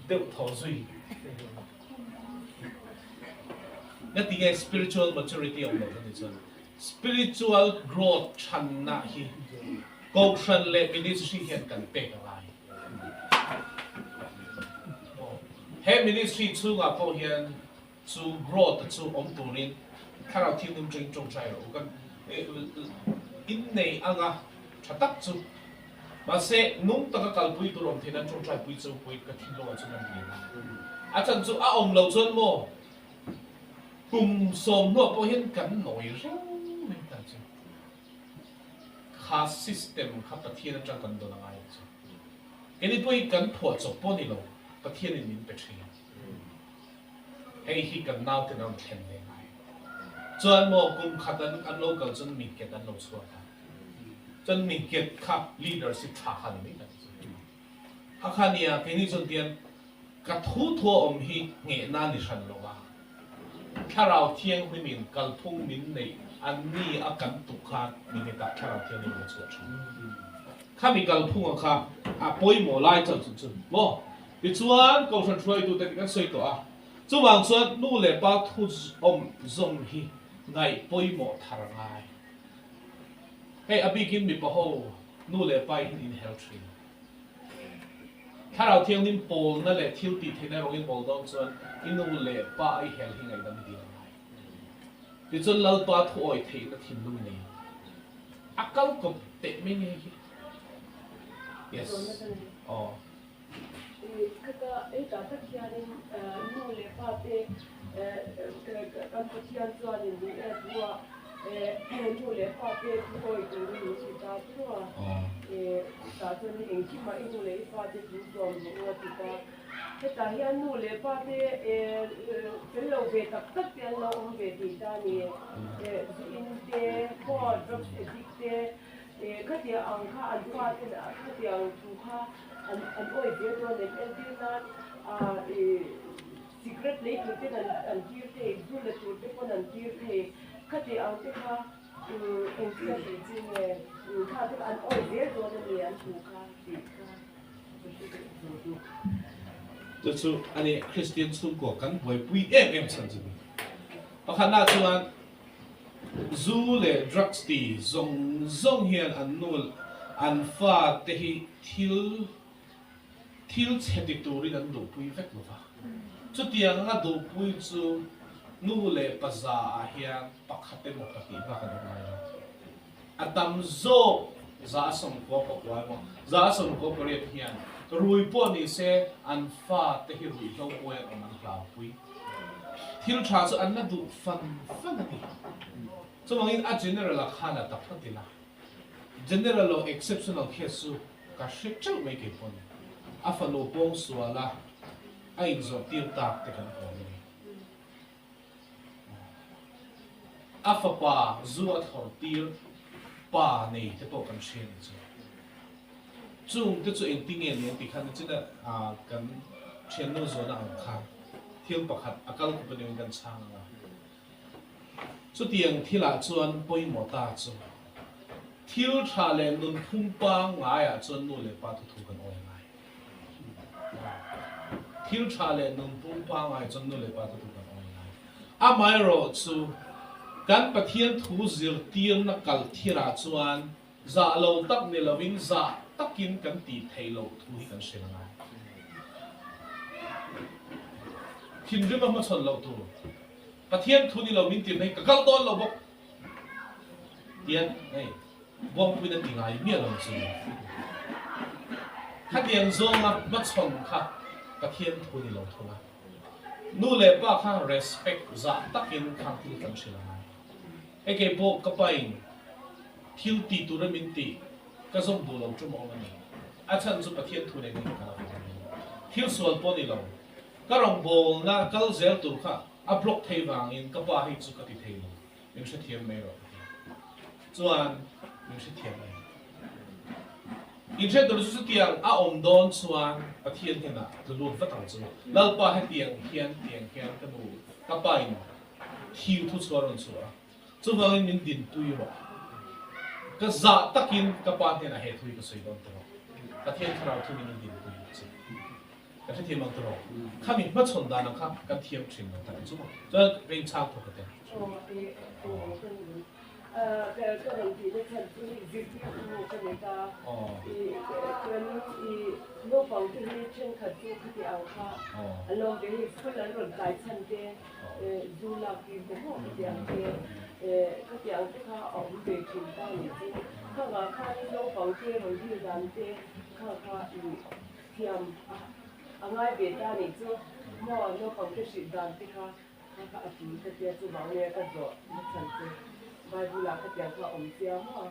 deuh tho zui. Ngati nge spiritual maturity awm loh ni chuan spiritual growth thanna hi Kohhran leh ministry hian kan pek a ngai. He ministry chhungah pawh hian chu growth chu awm turin Thlarau Thianghlim tangin tawngtai rawh u. Kan innei anga tha tak chu mahse nung taka kalpui tur awm theih nan tawngtai pui chu pui ka thinlungah chuan an dil a. A chan chu a awm lo chuan maw kum 10 pawh hian kan nawi reng mai ta chu. Kha system kha Pathian atang kan dawn a ngai ang chu. Keni pawh hi kan phuah chawp pawh ni lo, Pathianin min pe thin. Hei hi kan naute an rawn thlen ve ngai. Chuan maw kum khat an an lo kal chuan mingket an lo chhuak a. Chuan mingket kha leadership tha kha ni mai ta chu. Kha kha nia keini chuan tian ka thu thu a awm hi nghehna ni hran lo a. Thlarau Thianghlimin kalphung min neih an ni a kan tuk khan mi hnetah Thlarau Thianghlim a chhuah thin. Khami kalphunga kha a pawimawh lai chauh chu chu maw? Tichuan Kohhran hruaitute kan sawi tawh a, chuvang chuan nu leh pa thu awm zawm hi ngaih pawimawh thar a ngai. Hei a bikin mipa ho nu leh pa in inhel thin. Thlarau Thianghlim pawlna leh thil tih theihna erawh in bawl dawn chuan i nu leh pa i hel hi ngaihdam i dil a ngai. Tichuan Lalpa thu awi theihna thinlung i nei ang. A kal kawp teh mai nge hi. Yes. Aw. Khata hetah tak hianin nu leh pa te kan Pathian chuanin min en thu a, nu leh pa te thu awi turin min hrilh ta tho a, tah chuan engkimah i nu leh i pa te thu zawm duh u a ti ta. Hetah hian nu leh pa te fel lo ve tak tak te an lo awm ve thei ta a ni. Zu in te, maw drugs addict te, khatiang ang kha an pa ten khatiang thu kha an awih zel dawn em? Entir nan cigarette lei tur ten an tir thei, zu la tur te pawn an tir thei, khatiang ang te kha engtin a sawi chi nge? Kha te kha an awih zel dawn a ni an thu kha tih kha. Chu chu a ni Kristian chhungkaw kan buaipui em em chhan chu ni. Pakhatna chuan zu leh drugs ti zawng zawng hian an nu an fa te hi thil thil chhe ti turin an duhpui vek lo va. Chutiang anga duhpui chu nu leh pa za ah hian pakhat emaw pahnih bak an awm ngai lo. A tam zawk 109 emaw 98 hian rui pawh ni se an fa te hi ruihhlo pawi an awm an hlaupui. Thil tha chu an la duh fan fan a ni. Chuvangin a general a khan a ta phawt ila. General lo exceptional case chu ka hre teuh mai kei pawn. A fanu pawngsual a a inzawrh tir tak te kan awm a ni. A fapa zu a thlawr tir pa nei te pawh kan hria nih chu. Chung te chu engti nge ni an tih khan nichina kan thiannu zawhna ang khan thil pakhat a kal khawp aniangin kan chhang ang a. Chutiang thilah chuan pawimawh ta chu thil tha leh nunphung pangngaiah chuan nu leh pa thuthu kan awi ngai. Thil tha leh nunphung pangngai chuan nu leh pa te thu kan awi ngai. Amaherawh chu kan Pathian thu zirtirna kal thirah chuan zah lo tak ni lovin zah takin kan tih theih loh thu hi kan hrilh ngai. Thinrim a hmachhawn loh tur. Pathian thu ni lo min tirna hi ka kal dawn lo bawk. Tian hei Buangpuiin a ti ngai miah lo chu. Khatiang zawnga hmachhawn kha Pathian thu ni lo thung a. Nu leh pa kha respect zah takin khang thil kan hrilh a ngai. Hei kei pawh ka pain thil ti tura min tih ka zawm duh lo tum awm a ni. A chhan chu Pathian thu nei nih ka la vang a ni. Thil sual pawh ni lo. Ka rawngbawlna kal zel tur kha a block thei vangin ka pa hei chu ka ti thei lo. Min hrethiam mai rawh ka ti. Chuan min hrethiam mai. Inhriat tur chu chutiang a awm dawn chuan Pathian hnenah tlu lut vat ang chu. Lalpa hetiang hian tiang hian ka nu ka pa in thil thu chu a rawn chhuah a, chuvangin min dinpui rawh. Ka zah takin ka pa hnenah he thu hi ka sawi dawn ta rawh. Pathian thlarau thu min dinpui che. Ka hrethiam ang tawh. Khami hmachhawn dan ang kha kan thiam thin lo tak chu maw. Chuan ka inchhang thawk a tel. Ka rawn tih na chhan chu hei zirtirtu ka ni ta. Chuan i naupang te hi thenkhat chu khati ang kha an lo awm ve hei school an rawn tlai chhan te zu lak tir te maw khati ang te khati ang te kha a awm ve thin ta ni chu. Khangah khanin naupang te rawn dil dan te kha kha i Thiam a ngai ve ta nih chu maw naupang te hrilh dan te kha kha kha a tul ka tia chuvang nge ka zawh na chhan che Bible ah khatiang kha a awm sia maw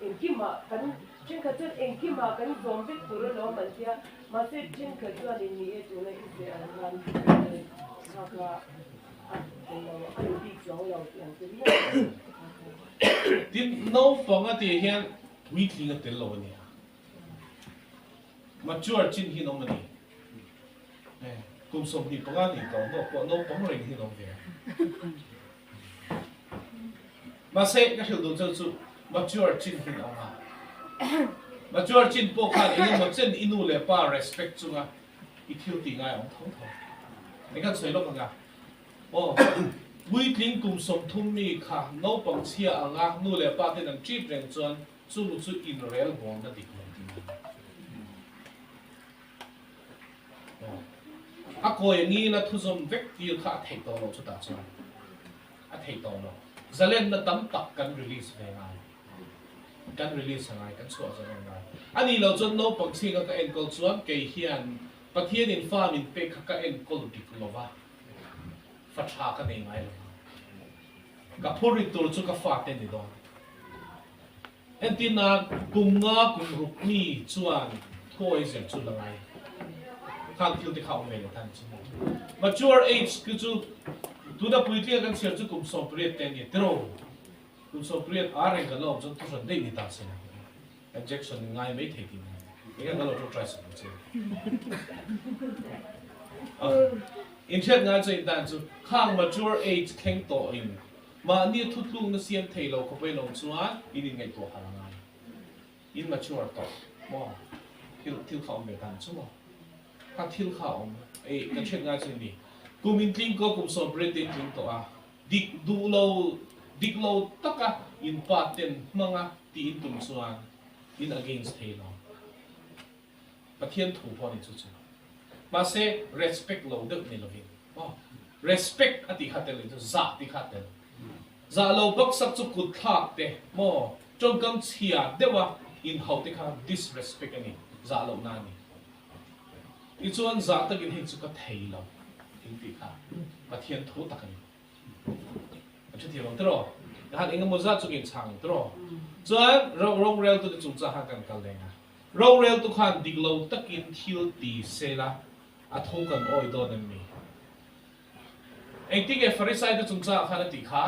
engkimah kan thenkhat chuan engkimah kan zawm vek tur alawm an tia mahse thenkhat chuan in ni e tuna i zeh ang khan kha kha a englo a ni bik chuang lo tih ang te maw kha kha. Tin naupang a tih hian puitling a tel lo a nia. Mature chin hi an awm a ni. Kum 25 nih tawh hnawh pawh naupang reng hi an awm ve a. Mahse, ka hrilh duh cheu chu mature chin hi an awm a. Mature chin pawh khan eng emaw chen i nu leh pa respect chunga i thil tih ngai a awm tho tho. Eng kan sawi lawk ang a? Aw, puitling kum 30 mi kha naupang chhia anga nu leh pa ten an treat reng chuan Chung chu inrel bawnna dik lo tih a ni. A kawi a ngila thuzawm vek tir kha a theih tawh lo chutah chuan a theih tawh lo. Zalenna tam tak kan release ve ngai. Kan release a ngai, kan chhuah zalen ngai. A nih loh chuan naupang chhinga ka enkawl chuan kei hian Pathianin fa min pek kha ka enkawl dik lo va, fa tha ka nei ngai lo va. Ka phurrit tur chu ka fate ni dawn. Entirna, kum nga kum ruk mi chuan thuawi zir chu la ngai. Khang thil te kha awm ve lo tan chu maw. Mature age khi chu tuna puitlinga kan chhiar chu kum 18 te a ni tiraw. Kum 18 a reng kan la awm chuan thuhran daih ni ta se la. Injection in ngai mai thei tih na. Enge kan lo tawngtai sak ang che. Inhriat ngai chu intan chu khang mature age thleng tawh in Mahni a thutlukna siam thei lo khawp ain awm chuan in inngaihtuah harh a ngai. In mature tawh maw? Thil thil kha awm ve tan chu maw? Kha thil kha a awm ei kan hriat ngai chu ni. Kum in tling ko kum 18 te in tling tawh a, dik duh lo dik lo taka in pa ten hmanga tih in tum chuan in against thei lo. Pathian thu pawh a ni chu chu. Mahse respect lo deuh ni lovin aw. Respect a tih kha tel in chu zah tih kha tel. Zah lo baksak chu kut thlak te maw tawngkam chhia deuha inhauh te kha disrespect a ni, zah lohna a ni. Tichuan zah takin hei chu ka thei lo thing tih kha Pathian thu tak a ni. An hrethiam ang tiraw? Tikhan engemaw zat chu ka inchhang ang tiraw? Chuan roreltute chungchang khan kan kal leng a. Roreltu khan dik lo takin thil ti se la, a tho kan awi dawn em ni? Engtin nge Farisai te chungchangah khan a tih kha?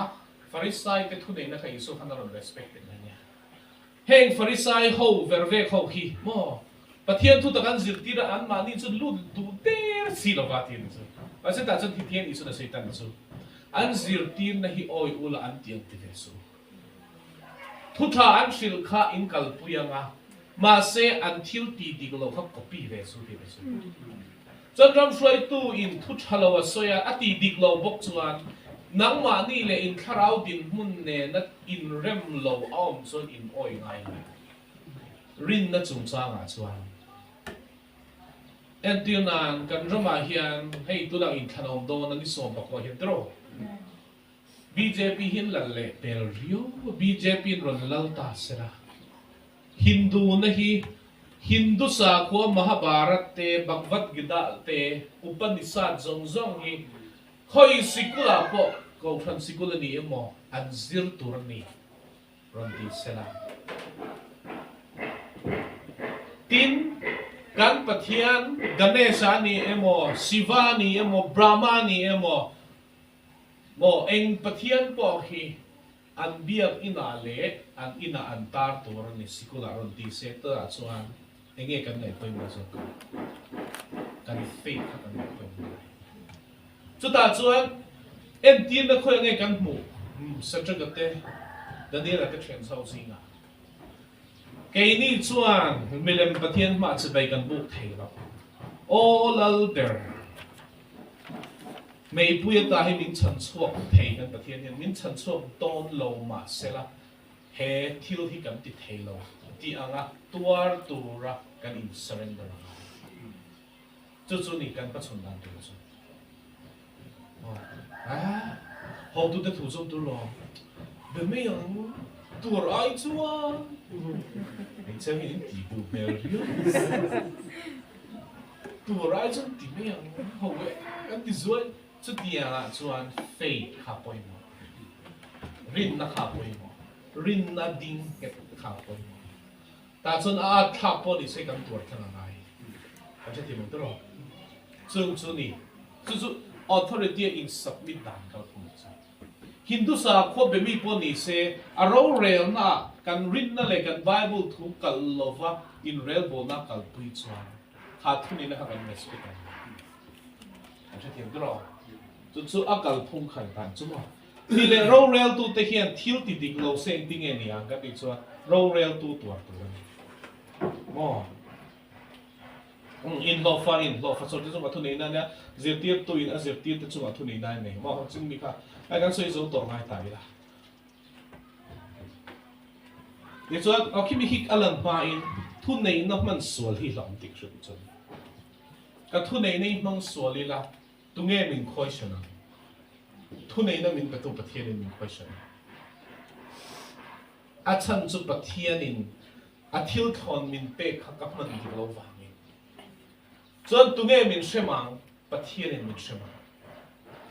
Farisai te thuneihna kha Isua khan a rawn respect em ania. Heng Farisai ho vervek ho hi maw Pathian thu tak an zirtir a, anmahni chu lut duh der si lova ti a ni chu. Mahse tah chuan Thithian Isuan a sawi tan chu an zirtirna hi awi ula an ti ang ti ve suh. Thu tha an hrilh kha in kalpui ang a, mahse an thil tih dik loh kha copy ve chu ti ve chu. Chuan ram hruaitu in thu tha lo a sawi a, a tih dik lo bawk chuan nangmahni leh in thlarau dinhmun nena inrem lo a awm chuan in awi ngai lo. Rinna chungchangah chuan entir nan kan ramah hian hei tunah inthlan a awm dawn a ni 14 hian tiraw? Bjp hi an lal leh pel riau a, bjp in rawn lal ta sela. Hindu na hi Hindu sakhua Mahabharat te, Bhagavad Gita te, Upanishad zawng zawng hi khawi sikulah pawh Kohhran sikul a ni emaw an zir tur a ni rawn ti sela. Tin, kan Pathian Ganesha a ni emaw, Shiva a ni emaw, Brahma a ni emaw, maw eng Pathian pawh hi An biak inah leh an inah an tar tur a ni, sikulah rawn ti se tawhah chuan enge kan ngaih pawimawh zawk ang? Kan faith kha kan ngaih pawimawh lai. Chutah chuan entirna khawi ange kan hmuh? Umm, Sadraka te, Daniela te thian chho zingah. Keini chuan milem Pathian hmah chibai kan buk thei lo. Aw Lalber! Meipui ata hi min chhan chhuak thei kan Pathian hian min chhan chhuak dawn lo mahsela he thil hi kan ti thei lo tih anga tuar tura kan in surrender a ngai. Chu chu ni kan pachhawn dan tur chu. Aw hotute thu zawm tur lo be mai ang tuar ai chuan hmeichhia hi in ti duh hmel riau. Tur ai chuan ti mai ang ho e an ti zuai. Chutiangah chuan faith kha pawimawh, rinna kha pawimawh, rinna ding nghet kha pawimawh. Tah chuan a at thlak pawh ni se kan tuar thleng a ngai. Kan hre thei lo tawh lo. Chung chu ni, chu chu authority a in submit dan kalphung chu. Hindu sakhua be mi pawh ni se, a rorelnaah kan rinna leh kan Bible thu kalh lova inrelbawlna kalpui chuan kha thunina kha kan respect ang. Kan hrethiam tur aw. Chu chu a kalphung khan dan chu maw. Thi leh roreltute hian thil ti dik lo se engtin nge ni ang kan tih chuan roreltu tuar tur a ni maw. Inhlawhfa inhlawhfa chawrte chungah thuneihna a nia, zirtirtuin a zirtirte chungah thuneihna a nei. Maw ching mi kha ai kan sawi zo tawh ngai ta ila. Tichuan aw khimi hi a lan hmain thuneihna hman sual hi hlauhawm tih ka hre duh chuan. Ka thuneihna hi hmang sual ila tunge min khawisan ang? Thuneihna min petu Pathianin min khawisan ang. A chhan chu Pathianin A thil thlawn min pek kha ka hman dik lo vangin. Chuan tunge min hrem ang? Pathianin min hrem ang.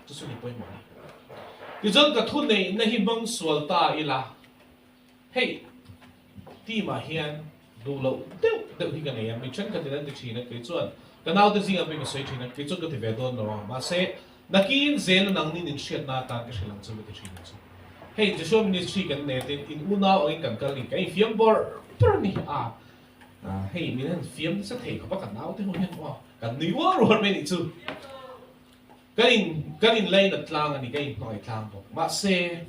Chu chu ni pawimawh a ni. Tichuan ka thu neihna hi hmang sual ta ila, hei team ah hian duh loh deuh deuh hi ka nei a, mi thenkhatin an ti thin a, kei chuan ka naute zingah pawhin ka sawi thin a, kei chuan ka ti ve dawn lo a, mahse Nakin zela nangnin in hriatna atan ka hrilh ang chu ka ti thin ang chu. Hei Joshua Ministry kan nei atin in unau angin kan kal ni ka infiam bawrh bawrh a ni a, hei min han fiam nasa thei khawp a kan naute ho hian aw kan nui uar uar mai anih chu. Kan in kan in lainat tlang a ni ka inhmangaih tlang bawk mahse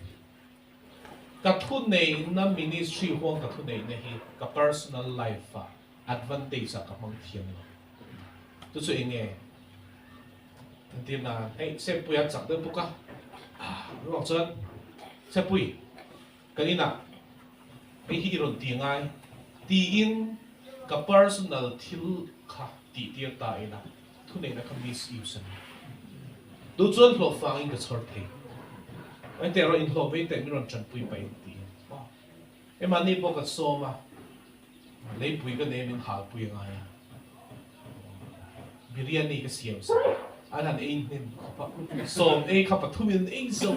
ka thuneihna ministry huang ka thuneihna hi ka personal life ah advantage ah ka hmang thiam lo. Chu chu eng nge? Entirna, hei Sepui a chak deuh bawk a, ruang chuan Sepui kan inah hei hi i rawn ti ngai tiin ka personal thil kha tih tir ta ila thuneihna kha misuse a ni. Duh chuan hlawh fangin ka chhawr thei. Engte erawh inhlawh vei teh min rawn tanpui paih tiin. Hei mahni pawh ka sawm a. Leipui ka nei min halpui a ngai a, biryani ka siam sak a, an han ei hnem khawp a, sawm ei kha pathumin an ei zo.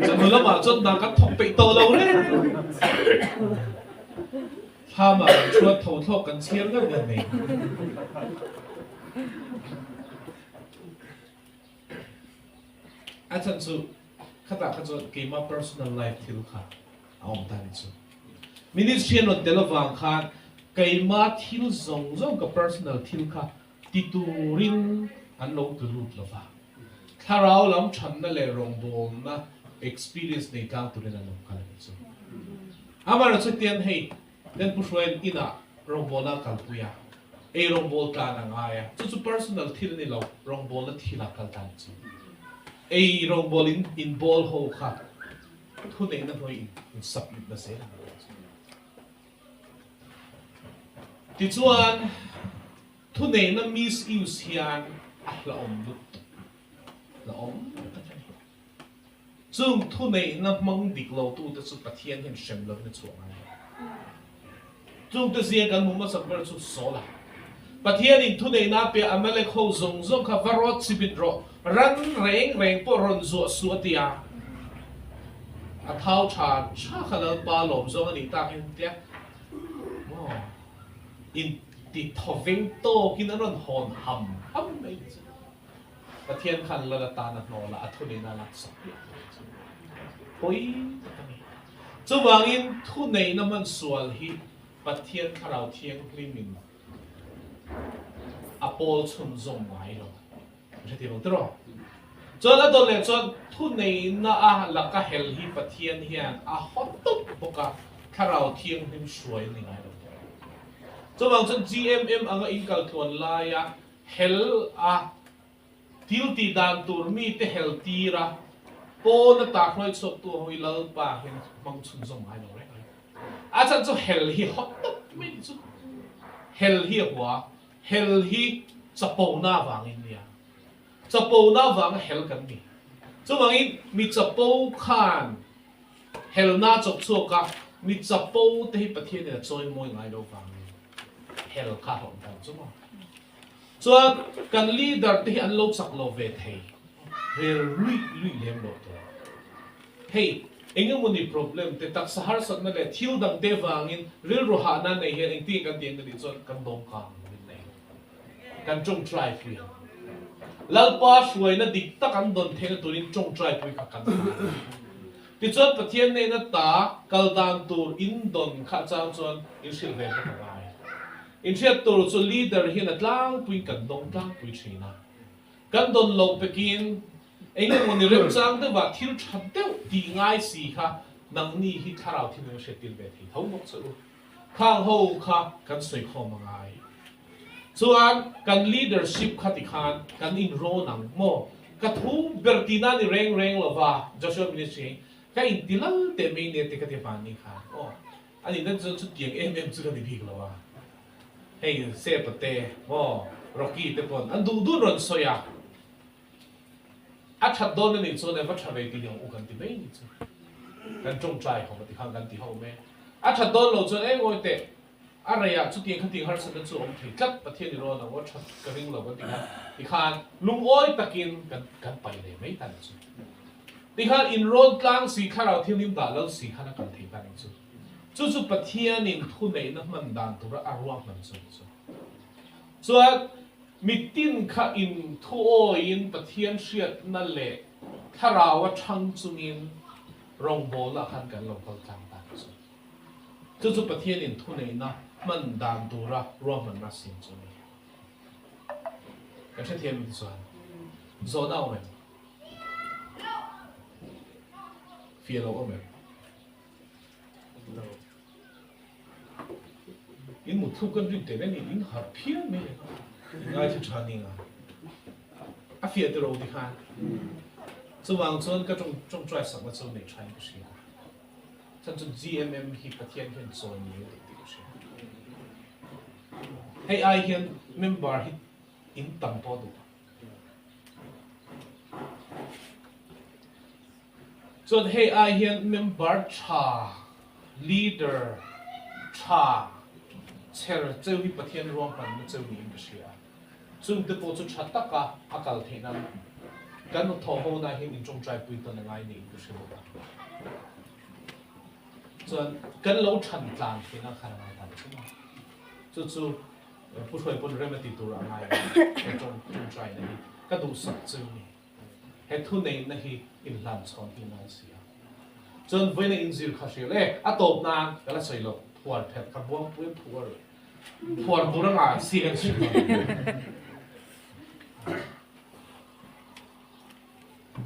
Chawhnu lamah chuan hna kan thawk peih tawh lo reng. Thlamah kan chhuat tho thlawk kan chhiar ngat ngat mai. A chhan chu khatah kha chuan keimah personal life thil kha a awm ta ni chu. Ministry an rawn tel avang khan keimah thil zawng zawng ka personal thil kha ti turin an lo ti lut lo va. Thlarau lam thanna leh rawngbawlna experience nei tlang turin an lo kal a ni chu. Amaherawhchu chutiang hei Kan Pu Hruaiin inah rawngbawlna a kalpui a, ei rawngbâwl tlan a ngai a, chu chu personal thil a ni lo, rawngbawlna thila kal tlan chu. Ei rawngbâwl in inbâwl ho kha thuneihna hnuai in in submit na zel a ngai chu. Tichuan, thuneihna misuse hian a hlauhawm lutuk, hlauhawm tak a ni. Chung thuneihna hmang dik lotute chu Pathian hian hrem lovin a chhuah ngai lo. Chungte zinga kan hmu hmasak ber chu Saul-a. Pathianin thuneihna a pe Amalek ho zawng zawng kha va rawt chibit rawh, ran reng reng pawh rawn zuah suh a ti a. A thau tha tha kha Lalpa lawm zawng a nih tak in tia maw in ti thawveng tawkin an rawn hawn ham ham mai chu. Pathian khan lal atan a hnawl a, a thuneihna a laksak piah tur a chu pawi tak a ni. Chuvangin thuneihna hman sual hi Pathian Thlarau Thianghlimin a pawl chhunzawm ngai lo. An hre thei lo tiraw? Chuan a dawt leh chuan thuneihna a laka hel hi Pathian hian a haw tawp bawk a, Thlarau Thianghlim hruai a ni ngai lo tiraw? Chuvang chuan GMM anga inkaltluan laia Hel a thil tih dan tur mite hel tir a, pawn a tak hruai chhuak tu ho hi Lalpa hian a hmang chhunzawm ngai lo reng reng. A chhan chu hel hi hawt tawp mai ni chu. Hel hi a hua, hel hi chapona avangin nia. Chapona avanga hel kan ni. Chuvangin mi chapo khan helna a chawp chhuak a, mi chapo te hi Pathianin a chawimawi ngai lo vangin. Hel kha hlawm dan chu maw. Chuan kan leader te hi an lo chak lo ve thei rel luih luih lem lo tur. Hei engemawni problem te taksa harsatna leh thil dang te vangin rilru hahna nei hian engtin kan ti ang ka tih chuan kan dawm kang lovin nei kan tawngtai pui ang. Lalpa hruaina dik tak an dawn theihna turin tawngtai pui kha kan ta a ni. Tichuan Pathian nena ta kal dan tur in dawn kha chang chuan in hrilh ve bawk a ngai. In hriat tur chu leader hian a tlangpuiin kan dawng tlangpui thin a. Kan dawn lo pekin eng emaw ni remchang deuhah thil tha deuh tih ngai si kha nangni hi thlarau thil in hriat tir ve thei tho bawk che u. Khang ho kha kan sawi khawm a ngai. Chuan kan leadership kha tikhan kan inrawn ang maw? Ka thu ber tihna ni reng reng lova Joshua Ministry hi ka inti lal teh mai nia te ka ti hmanni khan aw. A nih dan chuan chutiang em em chu ka ni bik lo a. Hei Sepa te maw Rocky te pawn an duh dun rawn sawi a. A that dawn a nih chuan e va tha ve tih ang u kan ti mai ni chu. Kan tawngtai ho ti khan kan ti ho mai. A that dawn lo chuan eng awi teh a reiah chutiang khatiang harsatna chu a awm thei tlat Pathian i rawn ang aw that ka ring lo kan ti khan ti khan lungawi takin kan kan pai leh mai ta ni chu. Ti khan inrawn tlang si thlarau thianghlim dah lo si khan a kal thei ta ni chu. Chu chu Pathianin thuneihna hman dan tura a ruahman chu ni chu. Chuan mitin kha in thuawiin Pathian hriatna leh thlarau a thang chungin rawngbawlna khan kan lo kal tlang ta chu. Chu chu Pathianin thuneihna hman dan tura ruahmanna siam chu a ni. Kan hrethiam in chuan zawhna awm em? Fiah lo awm em? In mut thluk kan rin teh reng in in harh phian mai le. In ngai chu tha ning a. A fiah te ro ti khan. Chuvang chuan ka tawng tawngtai sakna chu nei tha in ka hria. Chan chu GMM hi Pathian hian chawi ni a tih ka hria. Hei ai hian member hi in tam pawh duh. Chuan hei ai hian member tha, leader tha chher cheu hi Pathian ruahmanna cheu niin ka hria. Chungte pawh chu tha taka a kal theih nan kan hnathawh ho na hian intawngtai pui tawn a ngai niin ka hre bawk a. Chuan kan lo than tlan theihna khan a ngai ta chu maw. Chu chu Pu Hruai pawn rem a ti tur a ngai a, he tawngtaina hi ka duhsak cheu ni. He thuneihna hi inhlan chhawn hi ngai si a. Chuan vawiina inzir kha hrial e, a tawp nan ka la sawi lo, phuar phelh kha buangpui a phuar phuar tur anga si kan hrilh lo.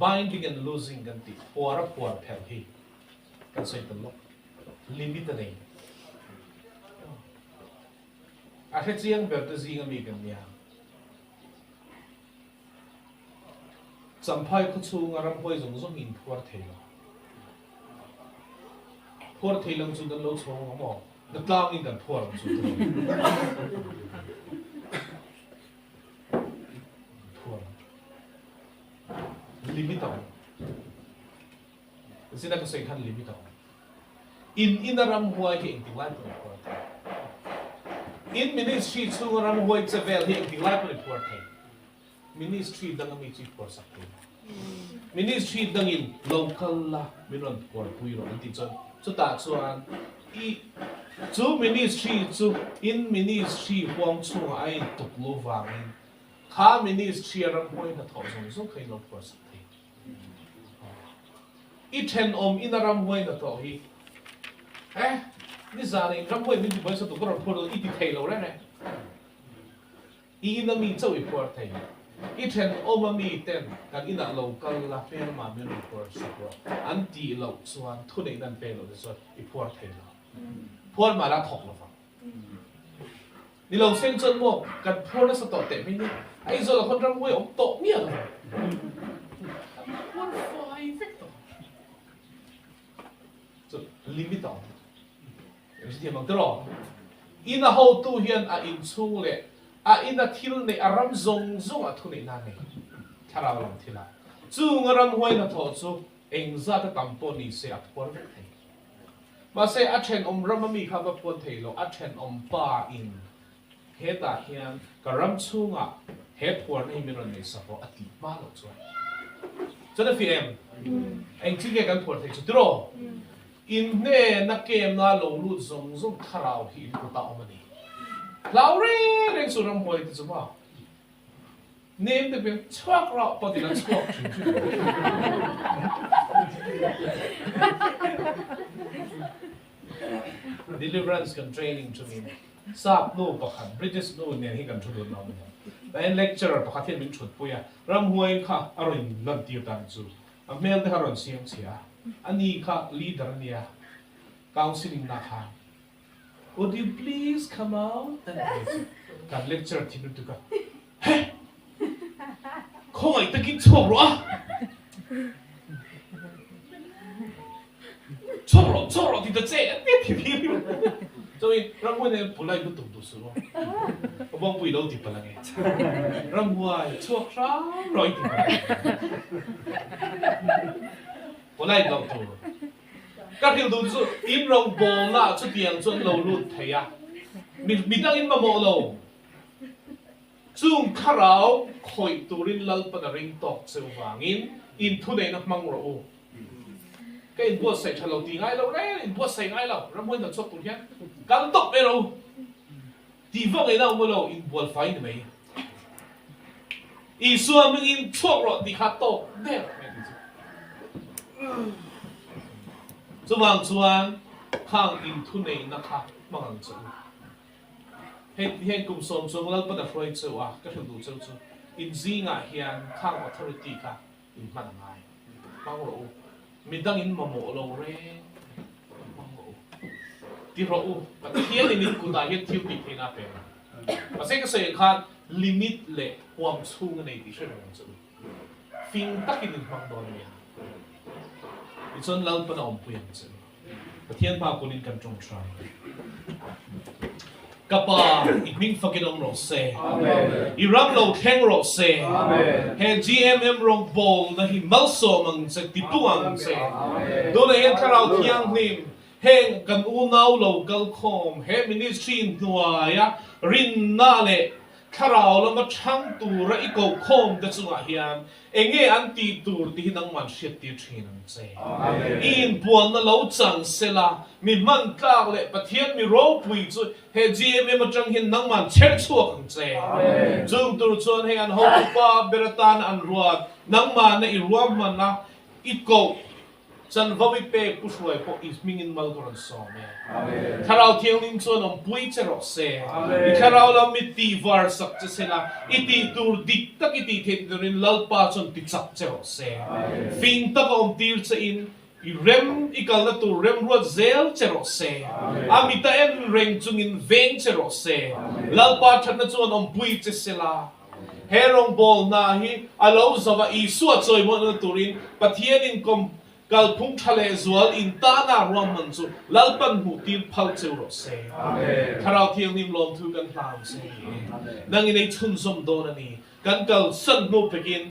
Binding and losing kan tih phuar a phuar phelh hi kan sawi tel lo, limit a nei. A hrechiang ber te zing ami kan nia. Champhai khaw chhunga ramhuai zawng zawng in phuar thei lo. Phuar thei lang chu kan lo chhawng ang maw? Na tlangin kan phuar ang chu ka lo. Phuar ang. Limit a awm. Zina ka sawi khan limit a awm. In ina ramhuai hi engtik lai pawn i phuar thei. In ministry chhunga ramhuai che vel hi engtik lai pawn i phuar thei. Ministry danga mi chu i phuar sak thei lo. Ministry dangin lo kal la min rawn phuar pui rawh an tih chuan chutah chuan i chu ministry chu in ministry huang chhungah a intuk lo vangin kha ministry a ramhuai hnathawh zawng zawng kha in lo phuar sak thei. I thenawm ina ramhuai hnathawh hi eh nizan in ramhuai min ti buai sa tur ka rawn phuar dawn i ti thei lo reng e. I ina mi chauh i phuar thei. I thenawm a mi ten kan inah lo kal la hmelma min rawn phuar sak rawh an tih loh chuan thuneihna an pek loh te chuan i phuar thei lo. Phuar mah la thawk lovang. Ni lo seng chuan maw kan phuar nasa tawh teh mai nia. Aizawl ah khawn ramhuai awm tawh miah lo vang. Kan phuar fai vek tawh. Chu limit a awm. Eng si thiam ang tiraw? In a hotu hian a inchhung leh a ina thil neih a ram zawng zawng ah thuneihna a nei. Thlarau lam thil ah. Chung a ramhuai hnathawh chu engzat a tam pawh ni se a phuar vek thei. Mahse a thenawm ram a mi kha va phuan thei lo, a thenawm pa in hetah hian ka ram chhungah he phuarna hi min rawn nei sak rawh a tih hma loh chuan. Chuan a fiah em? Eng thil nge kan phuar thei chu tiraw? In hnena kemna lo lut zawng zawng thlarau hi in kutah awm a ni. Hlau reng reng chu ramhuai te chu maw? Nem te peng chhuak rauh pawh tina chhuak thin thin. Deliverance kan training chungin Sap nu pakhat, British nu nen hi kan thu dun lo ania. Tain lecturer pakhat hian min thut pui a, ramhuai kha a rawn lan tir ta ni chu. A hmel te kha a rawn siam chhia a, ani kha leader ania, counselling na khan Would you please come out and ti chu kan lecturer thin lutuk a, He! Khawngaih takin chhuak rawh a! Chhuak rawh, chhuak rawh ti ta che a ti a ti phir. Chuan ramhuai nen pulai lutuk duh suh aw. Ka bawngpui lo ti palh ange. Ramhuai chhuak hram rawh i ti palh ange. Pulai loh tur. Ka hrilh duh chu in rawngbawlna ah chutiang chuan lo lut thei a, mi midangin mamawh lo. Chung thlarau khawih turin Lalpan a ring tawk cheu vangin in thuneihna hmang rawh u. Ka inbuatsaih tha lo ti ngai lo reng, inbuatsaih ngai lo, ramhuai hna chhuak tur hian kal tawp mai rawh u. Tih vak ngaihna awm lo, inbual fai ni mai. Isua hmingin chhuak rawh tih kha tawk der mai tih chu. Chuvang chuan khang inthuneihna kha hmang ang che u. Hei hian kum 10 chuang Lalpan a hruai cheu a, ka hrilh duh cheu chu in zingah hian khang authority kha in hman a ngai. Hmang rawh u. Midang in mamawh lo reng hmang rawh u. Ti rawh u. Pathian in in kutah hian thil tih theihna a pek a. Mahse ka sawi ang khan limit leh huam chhung a nei tih hre reng ang che u. Fing takin in hmang dawn nia. Tichuan Lalpan a awmpui ang che u. Pathian hma kunin kan tawng tha. Ka Pa, i hming fakin awm rawh se. I ram lo thleng rawh se. He GMM rawngbawlna hi malsawm ang che, tipu ang che. Tunah hian Thlarau Thianghlim, heng kan unau lo kalkhawm he ministry hnuaia rinna leh Thlarau lama chhang tura i kohkhawm te chungah hian enge an tih tur tih hi nangman hriattir thin ang che. I inbualna lo chang sela, mi hman tlak leh Pathian mi ropui chu he GMM atang hian nangman chher chhuak ang che. Chung tur chuan hei an hotupa ber atana an ruat, nangmahna i ruahman a, i koh Chanvo i pek pu hruai pawh i hmingin mal ka rawn sawm e. Thlarau Thianghlim chuan awmpui che rawh se. I thlarau lam mi tih var sak che sela, i tih tur dik tak i tih theih turin Lalpa chuan ti chak che rawh se. Fing taka awm tir che in i rem i kalna tur remruat zel che rawh se. A mita en reng chungin veng che rawh se. Lalpa thatna chuan awmpui che sela. He rawngbawlna hi a lo zova Isua chawimawlhna turin Pathianin kawm kalphung tha leh zual intana ruahman chu Lalpan hmuhtir phal cheu rawh se. Thlarau Thianghlim lawmthu kan hlau che. Nangin ei chhunzawm dawn a ni. Kan kalsan hnu pekin.